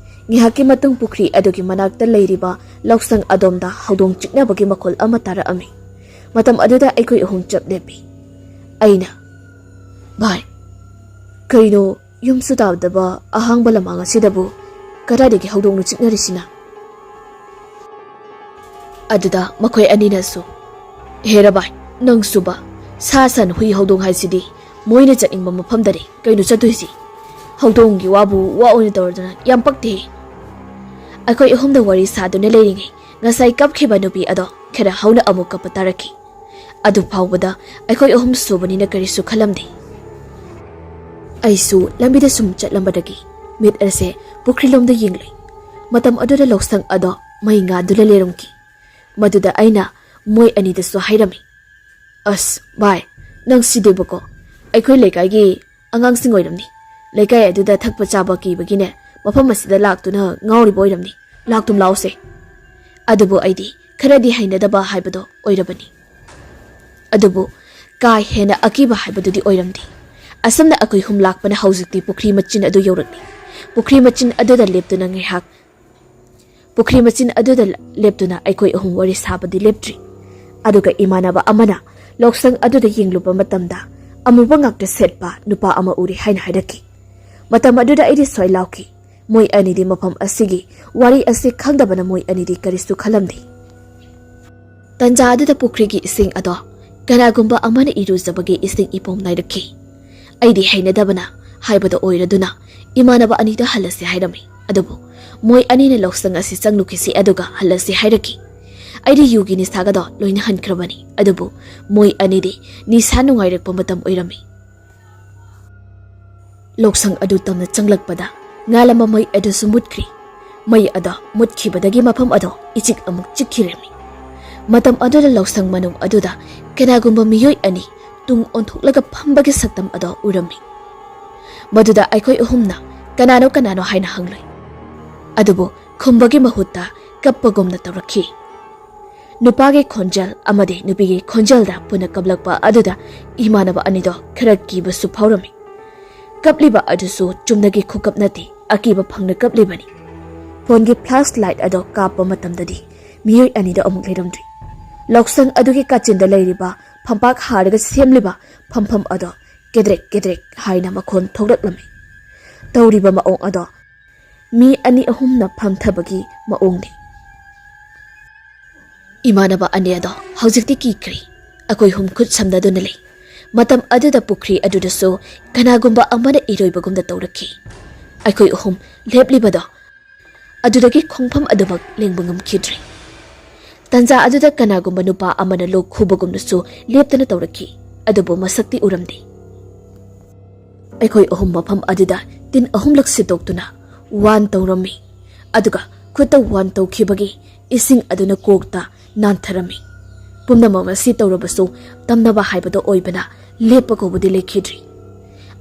ꯉꯥꯏꯍꯥꯛꯀꯤ ꯃꯇꯨꯡ ꯄꯨꯈ꯭ꯔꯤ ꯑꯗꯨꯒꯤ ꯃꯅꯥꯛꯇ ꯂꯩꯔꯤꯕ ꯂꯧꯁꯪ ꯑꯗꯣꯝꯗ ꯍꯧꯗꯣꯡ ꯆꯤꯛꯅꯕꯒꯤ ꯃꯈꯣꯜ ꯑꯃ ꯇꯥꯔꯛꯑꯝꯃꯤ꯫ ꯃꯇꯝ ꯑꯗꯨꯗ ꯑꯩꯈꯣꯏ ꯑꯍꯨꯝ ꯆꯞ ꯂꯦꯞꯄꯤ꯫ ꯑꯩꯅ, "ꯚꯥꯏ, ꯀꯩꯅꯣ ꯌꯨꯝꯁꯨ ꯇꯥꯗꯕ ꯑꯍꯥꯡꯕ ꯂꯝꯍꯥꯡ ꯑꯁꯤꯗꯕꯨ ꯀꯗꯥꯏꯗꯒꯤ ꯍꯧꯗꯣꯡꯅꯣ ꯆꯤꯛꯅꯔꯤꯁꯤꯅ?" ꯑꯗꯨꯗ ꯃꯈꯣꯏ ꯑꯅꯤꯅꯁꯨ, "ꯍꯦꯔꯥ ꯚꯥꯏ, ꯅꯪꯁꯨꯕ, ꯁꯥ ꯁꯟ ꯍꯨꯏ ꯍꯧꯗꯣꯡ ꯍꯥꯏꯁꯤꯗꯤ ꯃꯣꯏꯅ ꯆꯠꯅꯤꯡꯕ ꯃꯐꯝꯗꯅꯤ ꯀꯩꯅꯣ ꯆꯠꯇꯣꯏꯁꯤ꯫ ꯍꯧꯗꯣꯡꯒꯤ ꯋꯥꯕꯨ ꯋꯥ ꯑꯣꯏꯅ ꯇꯧꯔꯗꯅ ꯌꯥꯝ ꯄꯛꯇꯦ꯫ ꯑꯩꯈꯣꯏ ꯑꯍꯨꯝꯗ ꯋꯥꯔꯤ ꯁꯥꯗꯨꯅ ꯂꯩꯔꯤꯉꯩ ꯉꯁꯥꯏ ꯀꯞꯈꯤꯕ ꯅꯨꯄꯤ ꯑꯗꯣ ꯈꯔ ꯍꯧꯅ ꯑꯃꯨꯛ ꯀꯞꯄ ꯇꯥꯔꯛꯈꯤ꯫ ꯑꯗꯨ ꯐꯥꯎꯕꯗ ꯑꯩꯈꯣꯏ ꯑꯍꯨꯝ ꯁꯨꯕꯅꯤꯅ ꯀꯔꯤꯁꯨ ꯈꯜꯂꯝꯗꯦ꯫ ꯑꯩꯁꯨ ꯂꯝꯕꯤꯗ ꯁꯨꯝ ꯆꯠꯂꯝꯕꯗꯒꯤ ꯃꯤꯠ ꯑꯁꯦ ꯄꯨꯈ꯭ꯔꯤꯂꯣꯝꯗ ꯌꯦꯡꯂꯨꯏ꯫ ꯃꯇꯝ ꯑꯗꯨꯗ ꯂꯧꯁꯪ ꯑꯗꯣ ꯃꯩ ꯉꯥꯟꯗꯨꯅ ꯂꯩꯔꯝꯈꯤ꯫ ꯃꯗꯨꯗ ꯑꯩꯅ ꯃꯣꯏ ꯑꯅꯤꯗꯁꯨ ꯍꯥꯏꯔꯝꯃꯤ, "ꯑꯁ ꯚꯥꯏ, ꯅꯪ ꯁꯤꯗꯣꯏꯕꯀꯣ, ꯑꯩꯈꯣꯏ ꯂꯩꯀꯥꯏꯒꯤ ꯑꯉꯥꯡꯁꯤꯡ ꯑꯣꯏꯔꯝꯅꯤ꯫ ꯂꯩꯀꯥꯏ ꯑꯗꯨꯗ ꯊꯛꯄ ꯆꯥꯕ ꯀꯤꯕꯒꯤꯅꯦ ꯃꯐꯝ ꯑꯁꯤꯗ ꯂꯥꯛꯇꯨꯅ ꯉꯥꯎꯔꯤꯕ ꯑꯣꯏꯔꯝꯅꯤ꯫ ꯂꯥꯛꯇꯨꯝ ꯂꯥꯛꯑꯣꯁꯦ꯫" ꯑꯗꯨꯕꯨ ꯑꯩꯗꯤ ꯈꯔꯗꯤ ꯍꯩꯅꯗꯕ ꯍꯥꯏꯕꯗꯣ ꯑꯣꯏꯔꯕꯅꯤ꯫ ꯑꯗꯨꯕꯨ ꯀꯥ ꯍꯦꯟꯅ ꯑꯀꯤꯕ ꯍꯥꯏꯕꯗꯨꯗꯤ ꯑꯣꯏꯔꯝꯗꯦ꯫ ꯑꯁꯨꯝꯅ ꯑꯩꯈꯣꯏ ꯍꯨꯝ ꯂꯥꯛꯄꯅ ꯍꯧꯖꯤꯛꯇꯤ ꯄꯨꯈ꯭ꯔꯤ ꯃꯆꯤꯟ ꯑꯗꯨ ꯌꯧꯔꯛꯂꯤ꯫ ꯄꯨꯈ꯭ꯔꯤ ꯃꯆꯤꯟ ꯑꯗꯨꯗ ꯂꯦꯞꯇꯨꯅ ꯉꯥꯏꯍꯥꯛ ꯄꯨꯈ꯭ꯔꯤ ꯃꯆꯤꯟ ꯑꯗꯨꯗ ꯂꯦꯞꯇꯨꯅ ꯑꯩꯈꯣꯏ ꯑꯍꯨꯝ ꯋꯥꯔꯤ ꯁꯥꯕꯗꯤ ꯂꯦꯞꯇ꯭ꯔꯤ꯫ ꯑꯗꯨꯒ ꯏꯃꯥꯟꯅꯕ ꯑꯃꯅ ꯂꯧꯁꯪ ꯑꯗꯨꯗ ꯌꯦꯡꯂꯨꯕ ꯃꯇꯝꯗ ꯑꯃꯨꯕ ꯉꯥꯛꯇ ꯁꯦꯠꯄ ꯅꯨꯄꯥ ꯑꯃ ꯎꯔꯦ ꯍꯥꯏꯅ ꯍꯥꯏꯔꯛꯈꯤ꯫ ꯃꯇꯝ ꯑꯗꯨꯗ ꯑꯩꯗꯤ ꯁ꯭ꯋꯥꯏ ꯂꯥꯎꯈꯤ꯫ ꯃꯣꯏ ꯑꯅꯤꯗꯤ ꯃꯐꯝ ꯑꯁꯤꯒꯤ ꯋꯥꯔꯤ ꯑꯁꯤ ꯈꯪꯗꯕꯅ ꯃꯣꯏ ꯑꯅꯤꯗꯤ ꯀꯔꯤꯁꯨ ꯈꯜꯂꯝꯗꯦ꯫ ꯇꯟꯖꯥ ꯑꯗꯨꯗ ꯄꯨꯈ꯭ꯔꯤꯒꯤ ꯏꯁꯤꯡ ꯑꯗꯣ ꯀꯅꯥꯒꯨꯝꯕ ꯑꯃꯅ ꯏꯔꯨꯖꯕꯒꯤ ꯏꯁꯤꯡ ꯏꯄꯣꯝ ꯅꯥꯏꯔꯛꯈꯤ꯫ ꯑꯩꯗꯤ ꯍꯩꯅꯗꯕꯅ ꯍꯥꯏꯕꯗꯣ ꯑꯣꯏꯔꯗꯨꯅ ꯏꯃꯥꯟꯅꯕ ꯑꯅꯤꯗ ꯍꯜꯂꯁꯤ ꯍꯥꯏꯔꯝꯃꯤ꯫ ꯑꯗꯨꯕꯨ ꯃꯣꯏ ꯑꯅꯤꯅ ꯂꯧꯁꯪ ꯑꯁꯤ ꯆꯪꯂꯨꯈꯤꯁꯤ ꯑꯗꯨꯒ ꯍꯜꯂꯁꯤ ꯍꯥꯏꯔꯛꯈꯤ꯫ ꯑꯩꯗꯤ ꯌꯨꯒꯤ ꯅꯤꯁꯥꯒꯗꯣ ꯂꯣꯏꯅ ꯍꯟꯈ꯭ꯔꯕꯅꯤ꯫ ꯑꯗꯨꯕꯨ ꯃꯣꯏ ꯑꯅꯤꯗꯤ ꯅꯤꯁꯥ ꯅꯨꯡꯉꯥꯏꯔꯛꯄ ꯃꯇꯝ ꯑꯣꯏꯔꯝꯃꯤ꯫ ꯂꯧꯁꯪ ꯑꯗꯨ ꯇꯝꯅ ꯆꯪꯂꯛꯄꯗ ꯉꯥꯜꯂꯝꯕ ꯃꯩ ꯑꯗꯨꯁꯨ ꯃꯨꯠꯈ꯭ꯔꯤ꯫ ꯃꯩ ꯑꯗꯣ ꯃꯨꯠꯈꯤꯕꯗꯒꯤ ꯃꯐꯝ ꯑꯗꯣ ꯏꯆꯤꯛ ꯑꯃꯨꯛ ꯆꯤꯛꯈꯤꯔꯝꯃꯤ꯫ ꯃꯇꯝ ꯑꯗꯨꯗ ꯂꯧꯁꯪ ꯃꯅꯨꯡ ꯑꯗꯨꯗ ꯀꯅꯥꯒꯨꯝꯕ ꯃꯤꯑꯣꯏ ꯑꯅꯤ ꯇꯨꯡ ꯑꯣꯟꯊꯣꯛꯂꯒ ꯐꯝꯕꯒꯤ ꯁꯛꯇꯝ ꯑꯗꯣ ꯎꯔꯝꯃꯤ꯫ ꯃꯗꯨꯗ ꯑꯩꯈꯣꯏ ꯑꯍꯨꯝꯅ "ꯀꯅꯥꯅꯣ, ꯀꯅꯥꯅꯣ?" ꯍꯥꯏꯅ ꯍꯪꯂꯨꯏ꯫ ꯑꯗꯨꯕꯨ ꯈꯨꯝꯕꯒꯤ ꯃꯍꯨꯠꯇ ꯀꯞꯄꯒꯨꯝꯅ ꯇꯧꯔꯛꯈꯤ꯫ ꯅꯨꯄꯥꯒꯤ ꯈꯣꯟꯖꯦꯜ ꯑꯃꯗꯤ ꯅꯨꯄꯤꯒꯤ ꯈꯣꯟꯖꯦꯜꯗ ꯄꯨꯟꯅ ꯀꯞꯂꯛꯄ ꯑꯗꯨꯗ ꯏꯃꯥꯟꯅꯕ ꯑꯅꯤꯗꯣ ꯈꯔ ꯀꯤꯕꯁꯨ ꯐꯥꯎꯔꯝꯃꯤ꯫ ꯀꯞꯂꯤꯕ ꯑꯗꯨꯁꯨ ꯆꯨꯝꯅꯒꯤ ꯈꯨꯀꯞ ꯅꯠꯇꯦ, ꯑꯀꯤꯕ ꯐꯪꯅ ꯀꯞꯂꯤꯕꯅꯤ꯫ ꯐꯣꯟꯒꯤ ꯐ꯭ꯂꯥꯁ ꯂꯥꯏꯠ ꯑꯗꯣ ꯀꯥꯞꯄ ꯃꯇꯝꯗꯗꯤ ꯃꯤꯑꯣꯏ ꯑꯅꯤꯗꯣ ꯑꯃꯨꯛ ꯂꯩꯔꯝꯗ꯭ꯔꯤ꯫ ꯂꯧꯁꯪ ꯑꯗꯨꯒꯤ ꯀꯥꯆꯤꯟꯗ ꯂꯩꯔꯤꯕ ꯐꯝꯄꯥꯛ ꯍꯥꯔꯒ ꯁꯦꯝꯂꯤꯕ ꯐꯝꯐꯝ ꯑꯗꯣ ꯀꯦꯗ꯭ꯔꯦꯛ ꯀꯦꯗ꯭ꯔꯦꯛ ꯍꯥꯏꯅ ꯃꯈꯣꯟ ꯊꯣꯛꯂꯛꯂꯝꯃꯤ꯫ ꯇꯧꯔꯤꯕ ꯃꯑꯣꯡ ꯑꯗꯣ ꯃꯤ ꯑꯅꯤ ꯑꯍꯨꯝꯅ ꯐꯝꯊꯕꯒꯤ ꯃꯑꯣꯡꯅꯤ꯫ ꯏꯃꯥꯟꯅꯕ ꯑꯅꯤ ꯑꯗꯣ ꯍꯧꯖꯤꯛꯇꯤ ꯀꯤꯈ꯭ꯔꯦ꯫ ꯑꯩꯈꯣꯏ ꯍꯨꯝ ꯈꯨꯠ ꯁꯝꯅꯗꯨꯅ ꯂꯩ꯫ ꯃꯇꯝ ꯑꯗꯨꯗ ꯄꯨꯈ꯭ꯔꯤ ꯑꯗꯨꯗꯁꯨ ꯀꯅꯥꯒꯨꯝꯕ ꯑꯃꯅ ꯏꯔꯣꯏꯕꯒꯨꯝꯅ ꯇꯧꯔꯛꯈꯤ꯫ ꯑꯩꯈꯣꯏ ꯑꯍꯨꯝ ꯂꯦꯞꯂꯤꯕꯗꯣ ꯑꯗꯨꯗꯒꯤ ꯈꯣꯡꯐꯝ ꯑꯗꯨꯃꯛ ꯂꯦꯡꯕ ꯉꯝꯈꯤꯗ꯭ꯔꯦ꯫ ꯇꯟꯖꯥ ꯑꯗꯨꯗ ꯀꯅꯥꯒꯨꯝꯕ ꯅꯨꯄꯥ ꯑꯃꯅ ꯂꯣꯛ ꯈꯨꯕꯒꯨꯝꯅꯁꯨ ꯂꯦꯞꯇꯅ ꯇꯧꯔꯛꯈꯤ, ꯑꯗꯨꯕꯨ ꯃꯁꯛꯇꯤ ꯎꯔꯝꯗꯦ꯫ ꯑꯩꯈꯣꯏ ꯑꯍꯨꯝ ꯃꯐꯝ ꯑꯗꯨꯗ ꯇꯤꯟ ꯑꯍꯨꯝꯂꯛ ꯁꯤꯠꯇꯣꯛꯇꯨꯅ ꯋꯥꯟ ꯇꯧꯔꯝꯃꯤ, ꯑꯗꯨꯒ ꯈꯨꯠꯇ ꯋꯥꯟ ꯇꯧꯈꯤꯕꯒꯤ ꯏꯁꯤꯡ ꯑꯗꯨꯅ ꯀꯣꯛꯇ ꯅꯥꯟꯊꯔꯝꯃꯤ꯫ ꯄꯨꯝꯅꯃꯛ ꯑꯁꯤ ꯇꯧꯔꯕꯁꯨ ꯇꯝꯅꯕ ꯍꯥꯏꯕꯗꯣ ꯑꯣꯏꯕꯅ ꯂꯦꯞꯄ ꯀꯧꯕꯗꯤ ꯂꯩꯈꯤꯗ꯭ꯔꯤ꯫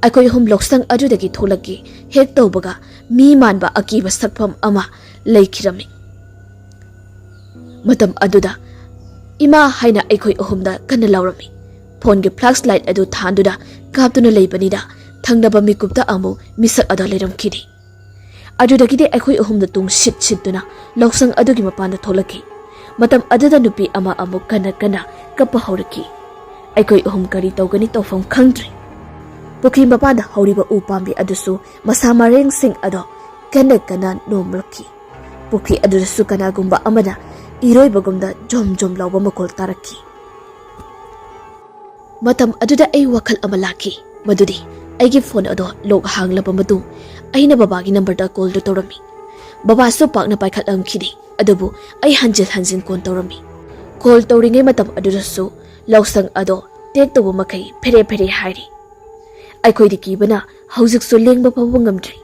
ꯑꯩꯈꯣꯏ ꯑꯍꯨꯝ ꯂꯧꯁꯪ ꯑꯗꯨꯗꯒꯤ ꯊꯣꯛꯂꯛꯈꯤ꯫ ꯍꯦꯛ ꯇꯧꯕꯒ ꯃꯤ ꯃꯥꯟꯕ ꯑꯀꯤꯕ ꯁꯛꯐꯝ ꯑꯃ ꯂꯩꯈꯤꯔꯝꯃꯤ꯫ ꯃꯇꯝ ꯑꯗꯨꯗ "ꯏꯃꯥ" ꯍꯥꯏꯅ ꯑꯩꯈꯣꯏ ꯑꯍꯨꯝꯗ ꯀꯟꯅ ꯂꯥꯎꯔꯝꯃꯤ꯫ ꯐꯣꯟꯒꯤ ꯐ꯭ꯂꯥꯁ ꯂꯥꯏꯠ ꯑꯗꯨ ꯊꯥꯟꯗꯨꯅ ꯀꯥꯞꯇꯨꯅ ꯂꯩꯕꯅꯤꯅ ꯊꯪꯅꯕ ꯃꯤꯀꯨꯞꯇ ꯑꯃꯨꯛ ꯃꯤꯁꯛ ꯑꯗꯣ ꯂꯩꯔꯝꯈꯤꯗꯦ꯫ ꯑꯗꯨꯗꯒꯤꯗꯤ ꯑꯩꯈꯣꯏ ꯑꯍꯨꯝꯗ ꯇꯨꯡ ꯁꯤꯠ ꯁꯤꯠꯇꯨꯅ ꯂꯧꯁꯪ ꯑꯗꯨꯒꯤ ꯃꯄꯥꯟꯗ ꯊꯣꯛꯂꯛꯈꯤ꯫ ꯃꯇꯝ ꯑꯗꯨꯗ ꯅꯨꯄꯤ ꯑꯃ ꯑꯃꯨꯛ ꯀꯟꯅ ꯀꯟꯅ ꯀꯞꯄ ꯍꯧꯔꯛꯈꯤ꯫ ꯑꯩꯈꯣꯏ ꯑꯍꯨꯝ ꯀꯔꯤ ꯇꯧꯒꯅꯤ, ꯇꯧꯐꯝ ꯈꯪꯗ꯭ꯔꯦ꯫ ꯄꯨꯈ꯭ꯔꯤ ꯃꯄꯥꯟꯗ ꯍꯧꯔꯤꯕ ꯎ ꯄꯥꯝꯕꯤ ꯑꯗꯨꯁꯨ ꯃꯁꯥ ꯃꯔꯦꯡꯁꯤꯡ ꯑꯗꯣ ꯀꯟꯅ ꯀꯟꯅ ꯅꯣꯝꯂꯛꯈꯤ꯫ ꯄꯨꯈ꯭ꯔꯤ ꯑꯗꯨꯗꯁꯨ ꯀꯅꯥꯒꯨꯝꯕ ꯑꯃꯅ ꯏꯔꯣꯏꯕꯒꯨꯝꯗ ꯖꯣꯝ ꯖꯣꯝ ꯂꯥꯎꯕ ꯃꯈꯣꯜ ꯇꯥꯔꯛꯈꯤ꯫ ꯃꯇꯝ ꯑꯗꯨꯗ ꯑꯩ ꯋꯥꯈꯜ ꯑꯃ ꯂꯥꯛꯈꯤ, ꯃꯗꯨꯗꯤ ꯑꯩꯒꯤ ꯐꯣꯟ ꯑꯗꯣ ꯂꯣꯛ ꯍꯥꯡꯂꯕ ꯃꯇꯨꯡ ꯑꯩꯅ ꯕꯕꯥꯒꯤ ꯅꯝꯕꯔꯗ ꯀꯣꯜꯗꯨ ꯇꯧꯔꯝꯃꯤ꯫ ꯕꯕꯥꯁꯨ ꯄꯥꯛꯅ ꯄꯥꯏꯈꯠꯂꯝꯈꯤꯗꯦ, ꯑꯗꯨꯕꯨ ꯑꯩ ꯍꯟꯖꯤꯟ ꯍꯟꯖꯤꯟ ꯀꯣꯜ ꯇꯧꯔꯝꯃꯤ꯫ ꯀꯣꯜ ꯇꯧꯔꯤꯉꯩ ꯃꯇꯝ ꯑꯗꯨꯗꯁꯨ ꯂꯧꯁꯪ ꯑꯗꯣ ꯇꯦꯛ ꯇꯧꯕ ꯃꯈꯩ ꯐꯦꯔꯦ ꯐꯦꯔꯦ ꯍꯥꯏꯔꯤ꯫ ꯑꯩꯈꯣꯏꯗꯤ ꯀꯤꯕꯅ ꯍꯧꯖꯤꯛꯁꯨ ꯂꯦꯡꯕ ꯐꯥꯎꯕ ꯉꯝꯗ꯭ꯔꯤ꯫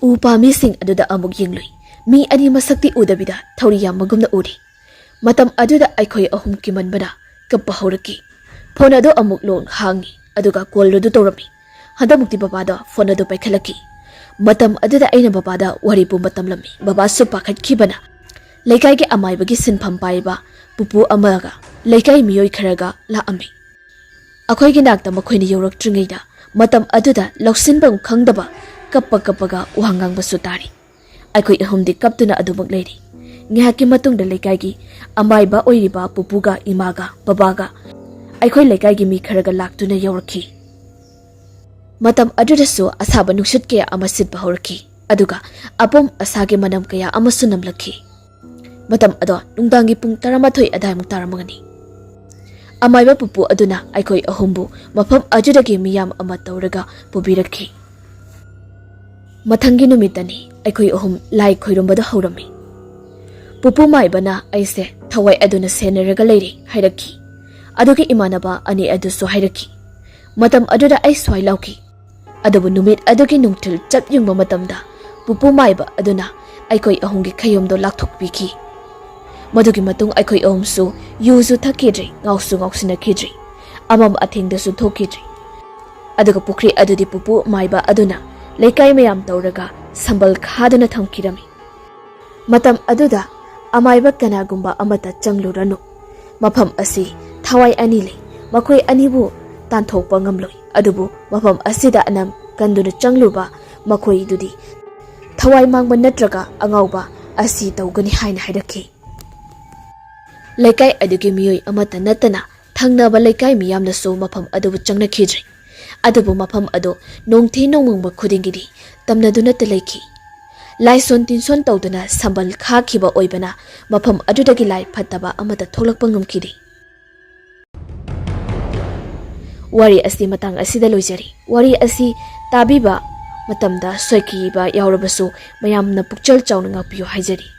ꯎ ꯄꯥꯝꯕꯤꯁꯤꯡ ꯑꯗꯨꯗ ꯑꯃꯨꯛ ꯌꯦꯡꯂꯨꯏ꯫ ꯃꯤ ꯑꯅꯤ ꯃꯁꯛꯇꯤ ꯎꯗꯕꯤꯗ ꯊꯧꯔꯤ ꯌꯥꯝꯕꯒꯨꯝꯅ ꯎꯔꯤ꯫ ꯃꯇꯝ ꯑꯗꯨꯗ ꯑꯩꯈꯣꯏ ꯑꯍꯨꯝ ꯀꯤꯃꯟꯕꯅ ꯀꯞꯄ ꯍꯧꯔꯛꯈꯤ꯫ ꯐꯣꯟ ꯑꯗꯨ ꯑꯃꯨꯛ ꯂꯣꯛ ꯍꯥꯡꯉꯤ, ꯑꯗꯨꯒ ꯀꯣꯜ ꯑꯗꯨ ꯇꯧꯔꯝꯃꯤ꯫ ꯍꯟꯗꯛꯃꯨꯛꯇꯤ ꯕꯕꯥꯗ ꯐꯣꯟ ꯑꯗꯨ ꯄꯥꯏꯈꯠꯂꯛꯈꯤ꯫ ꯃꯇꯝ ꯑꯗꯨꯗ ꯑꯩꯅ ꯕꯕꯥꯗ ꯋꯥꯔꯤ ꯄꯨꯝꯕ ꯇꯝꯂꯝꯃꯤ꯫ ꯕꯕꯥꯁꯨ ꯄꯥꯈꯠꯈꯤꯕꯅ ꯂꯩꯀꯥꯏꯒꯤ ꯑꯃꯥꯏꯕꯒꯤ ꯁꯤꯟꯐꯝ ꯄꯥꯏꯕ ꯄꯨꯄꯨ ꯑꯃꯒ ꯂꯩꯀꯥꯏ ꯃꯤꯑꯣꯏ ꯈꯔꯒ ꯂꯥꯛꯑꯝꯃꯤ꯫ ꯑꯩꯈꯣꯏꯒꯤ ꯅꯥꯛꯇ ꯃꯈꯣꯏꯅ ꯌꯧꯔꯛꯇ꯭ꯔꯤꯉꯩꯗ ꯃꯇꯝ ꯑꯗꯨꯗ ꯂꯧꯁꯤꯟꯐꯝ ꯈꯪꯗꯕ ꯀꯞꯄ ꯀꯞꯄꯒ ꯋꯥ ꯉꯥꯡꯕꯁꯨ ꯇꯥꯔꯤ꯫ ꯑꯩꯈꯣꯏ ꯑꯍꯨꯝꯗꯤ ꯀꯞꯇꯨꯅ ꯑꯗꯨꯃꯛ ꯂꯩꯔꯤ꯫ ꯉꯥꯏꯍꯥꯛꯀꯤ ꯃꯇꯨꯡꯗ ꯂꯩꯀꯥꯏꯒꯤ ꯑꯃꯥꯏꯕ ꯑꯣꯏꯔꯤꯕ ꯄꯨꯄꯨꯒ ꯏꯃꯥꯒ ꯕꯕꯥꯒ ꯑꯩꯈꯣꯏ ꯂꯩꯀꯥꯏꯒꯤ ꯃꯤ ꯈꯔꯒ ꯂꯥꯛꯇꯨꯅ ꯌꯧꯔꯛꯈꯤ꯫ ꯃꯇꯝ ꯑꯗꯨꯗꯁꯨ ꯑꯁꯥꯕ ꯅꯨꯡꯁꯤꯠ ꯀꯌꯥ ꯑꯃ ꯁꯤꯠꯄ ꯍꯧꯔꯛꯈꯤ, ꯑꯗꯨꯒ ꯑꯄꯣꯝ ꯑꯁꯥꯒꯤ ꯃꯅꯝ ꯀꯌꯥ ꯑꯃꯁꯨ ꯅꯝꯂꯛꯈꯤ꯫ ꯃꯇꯝ ꯑꯗꯣ ꯅꯨꯡꯗꯥꯡꯒꯤ ꯄꯨꯡ ꯇꯔꯥꯃꯥꯊꯣꯏ ꯑꯗꯥꯏꯃꯨꯛ ꯇꯥꯔꯝꯃꯒꯅꯤ꯫ ꯑꯃꯥꯏꯕ ꯄꯨꯄꯨ ꯑꯗꯨꯅ ꯑꯩꯈꯣꯏ ꯑꯍꯨꯝꯕꯨ ꯃꯐꯝ ꯑꯗꯨꯗꯒꯤ ꯃꯤꯌꯥꯝ ꯑꯃ ꯇꯧꯔꯒ ꯄꯨꯕꯤꯔꯛꯈꯤ꯫ ꯃꯊꯪꯒꯤ ꯅꯨꯃꯤꯠꯇꯅꯤ ꯑꯩꯈꯣꯏ ꯑꯍꯨꯝ ꯂꯥꯏ ꯈꯣꯏꯔꯝꯕꯗ ꯍꯧꯔꯝꯃꯤ꯫ ꯄꯨꯄꯨ ꯃꯥꯏꯕꯅ ꯑꯩꯁꯦ ꯊꯋꯥꯏ ꯑꯗꯨꯅ ꯁꯦꯟꯅꯔꯒ ꯂꯩꯔꯦ ꯍꯥꯏꯔꯛꯈꯤ꯫ ꯑꯗꯨꯒ ꯏꯃꯥꯟꯅꯕ ꯑꯅꯤ ꯑꯗꯨꯁꯨ ꯍꯥꯏꯔꯛꯈꯤ꯫ ꯃꯇꯝ ꯑꯗꯨꯗ ꯑꯩ ꯁ꯭ꯋꯥꯏ ꯂꯥꯎꯈꯤ꯫ ꯑꯗꯨꯕꯨ ꯅꯨꯃꯤꯠ ꯑꯗꯨꯒꯤ ꯅꯨꯡꯊꯤꯜ ꯆꯞ ꯌꯨꯡꯕ ꯃꯇꯝꯗ ꯄꯨꯄꯨ ꯃꯥꯏꯕ ꯑꯗꯨꯅ ꯑꯩꯈꯣꯏ ꯑꯍꯨꯝꯒꯤ ꯈꯌꯣꯝꯗꯣ ꯂꯥꯛꯊꯣꯛꯄꯤꯈꯤ꯫ ꯃꯗꯨꯒꯤ ꯃꯇꯨꯡ ꯑꯩꯈꯣꯏ ꯑꯍꯨꯝꯁꯨ ꯌꯨꯁꯨ ꯊꯛꯈꯤꯗ꯭ꯔꯤ, ꯉꯥꯎꯁꯨ ꯉꯥꯎꯁꯤꯟꯅꯈꯤꯗ꯭ꯔꯤ, ꯑꯃꯝ ꯑꯊꯦꯡꯗꯁꯨ ꯊꯣꯛꯈꯤꯗ꯭ꯔꯤ꯫ ꯑꯗꯨꯒ ꯄꯨꯈ꯭ꯔꯤ ꯑꯗꯨꯗꯤ ꯄꯨꯄꯨ ꯃꯥꯏꯕ ꯑꯗꯨꯅ ꯂꯩꯀꯥꯏ ꯃꯌꯥꯝ ꯇꯧꯔꯒ ꯁꯝꯕꯜ ꯈꯥꯗꯨꯅ ꯊꯝꯈꯤꯔꯝꯃꯤ꯫ ꯃꯇꯝ ꯑꯗꯨꯗ ꯑꯃꯥꯏꯕ ꯀꯅꯥꯒꯨꯝꯕ ꯑꯃꯠꯇ ꯆꯪꯂꯨꯔꯅꯨ꯫ ꯃꯐꯝ ꯑꯁꯤ ꯊꯋꯥꯏ ꯑꯅꯤ ꯂꯩ, ꯃꯈꯣꯏ ꯑꯅꯤꯕꯨ ꯇꯥꯟꯊꯣꯛꯄ ꯉꯝꯂꯣꯏ꯫ ꯑꯗꯨꯕꯨ ꯃꯐꯝ ꯑꯁꯤꯗ ꯑꯅꯝ ꯀꯟꯗꯨꯅ ꯆꯪꯂꯨꯕ ꯃꯈꯣꯏꯗꯨꯗꯤ ꯊꯋꯥꯏ ꯃꯥꯡꯕ ꯅꯠꯇ꯭ꯔꯒ ꯑꯉꯥꯎꯕ ꯑꯁꯤ ꯇꯧꯒꯅꯤ ꯍꯥꯏꯅ ꯍꯥꯏꯔꯛꯈꯤ꯫ ꯂꯩꯀꯥꯏ ꯑꯗꯨꯒꯤ ꯃꯤꯑꯣꯏ ꯑꯃꯠꯇ ꯅꯠꯇꯅ ꯊꯪꯅꯕ ꯂꯩꯀꯥꯏ ꯃꯤꯌꯥꯝꯅꯁꯨ ꯃꯐꯝ ꯑꯗꯨꯕꯨ ꯆꯪꯅꯈꯤꯗ꯭ꯔꯦ꯫ ꯑꯗꯨꯕꯨ ꯃꯐꯝ ꯑꯗꯨ ꯅꯣꯡꯊꯤ ꯅꯣꯡꯃꯪꯕ ꯈꯨꯗꯤꯡꯒꯤꯗꯤ ꯇꯝꯅꯗꯨꯅꯇ ꯂꯩꯈꯤ꯫ ꯂꯥꯏꯁꯣꯟ ꯇꯤꯟꯁꯣꯟ ꯇꯧꯗꯨꯅ ꯁꯝꯕꯜ ꯈꯥꯈꯤꯕ ꯑꯣꯏꯕꯅ ꯃꯐꯝ ꯑꯗꯨꯗꯒꯤ ꯂꯥꯏ ꯐꯠꯇꯕ ꯑꯃꯠꯇ ꯊꯣꯛꯂꯛꯄ ꯉꯝꯈꯤꯗꯦ꯫ ꯋꯥꯔꯤ ꯑꯁꯤ ꯃꯇꯥꯡ ꯑꯁꯤꯗ ꯂꯣꯏꯖꯔꯤ꯫ ꯋꯥꯔꯤ ꯑꯁꯤ ꯇꯥꯕꯤꯕ ꯃꯇꯝꯗ ꯁꯣꯏꯈꯤꯕ ꯌꯥꯎꯔꯕꯁꯨ ꯃꯌꯥꯝꯅ ꯄꯨꯛꯆꯦꯜ ꯆꯥꯎꯅ ꯉꯥꯛꯄꯤꯌꯨ ꯍꯥꯏꯖꯔꯤ꯫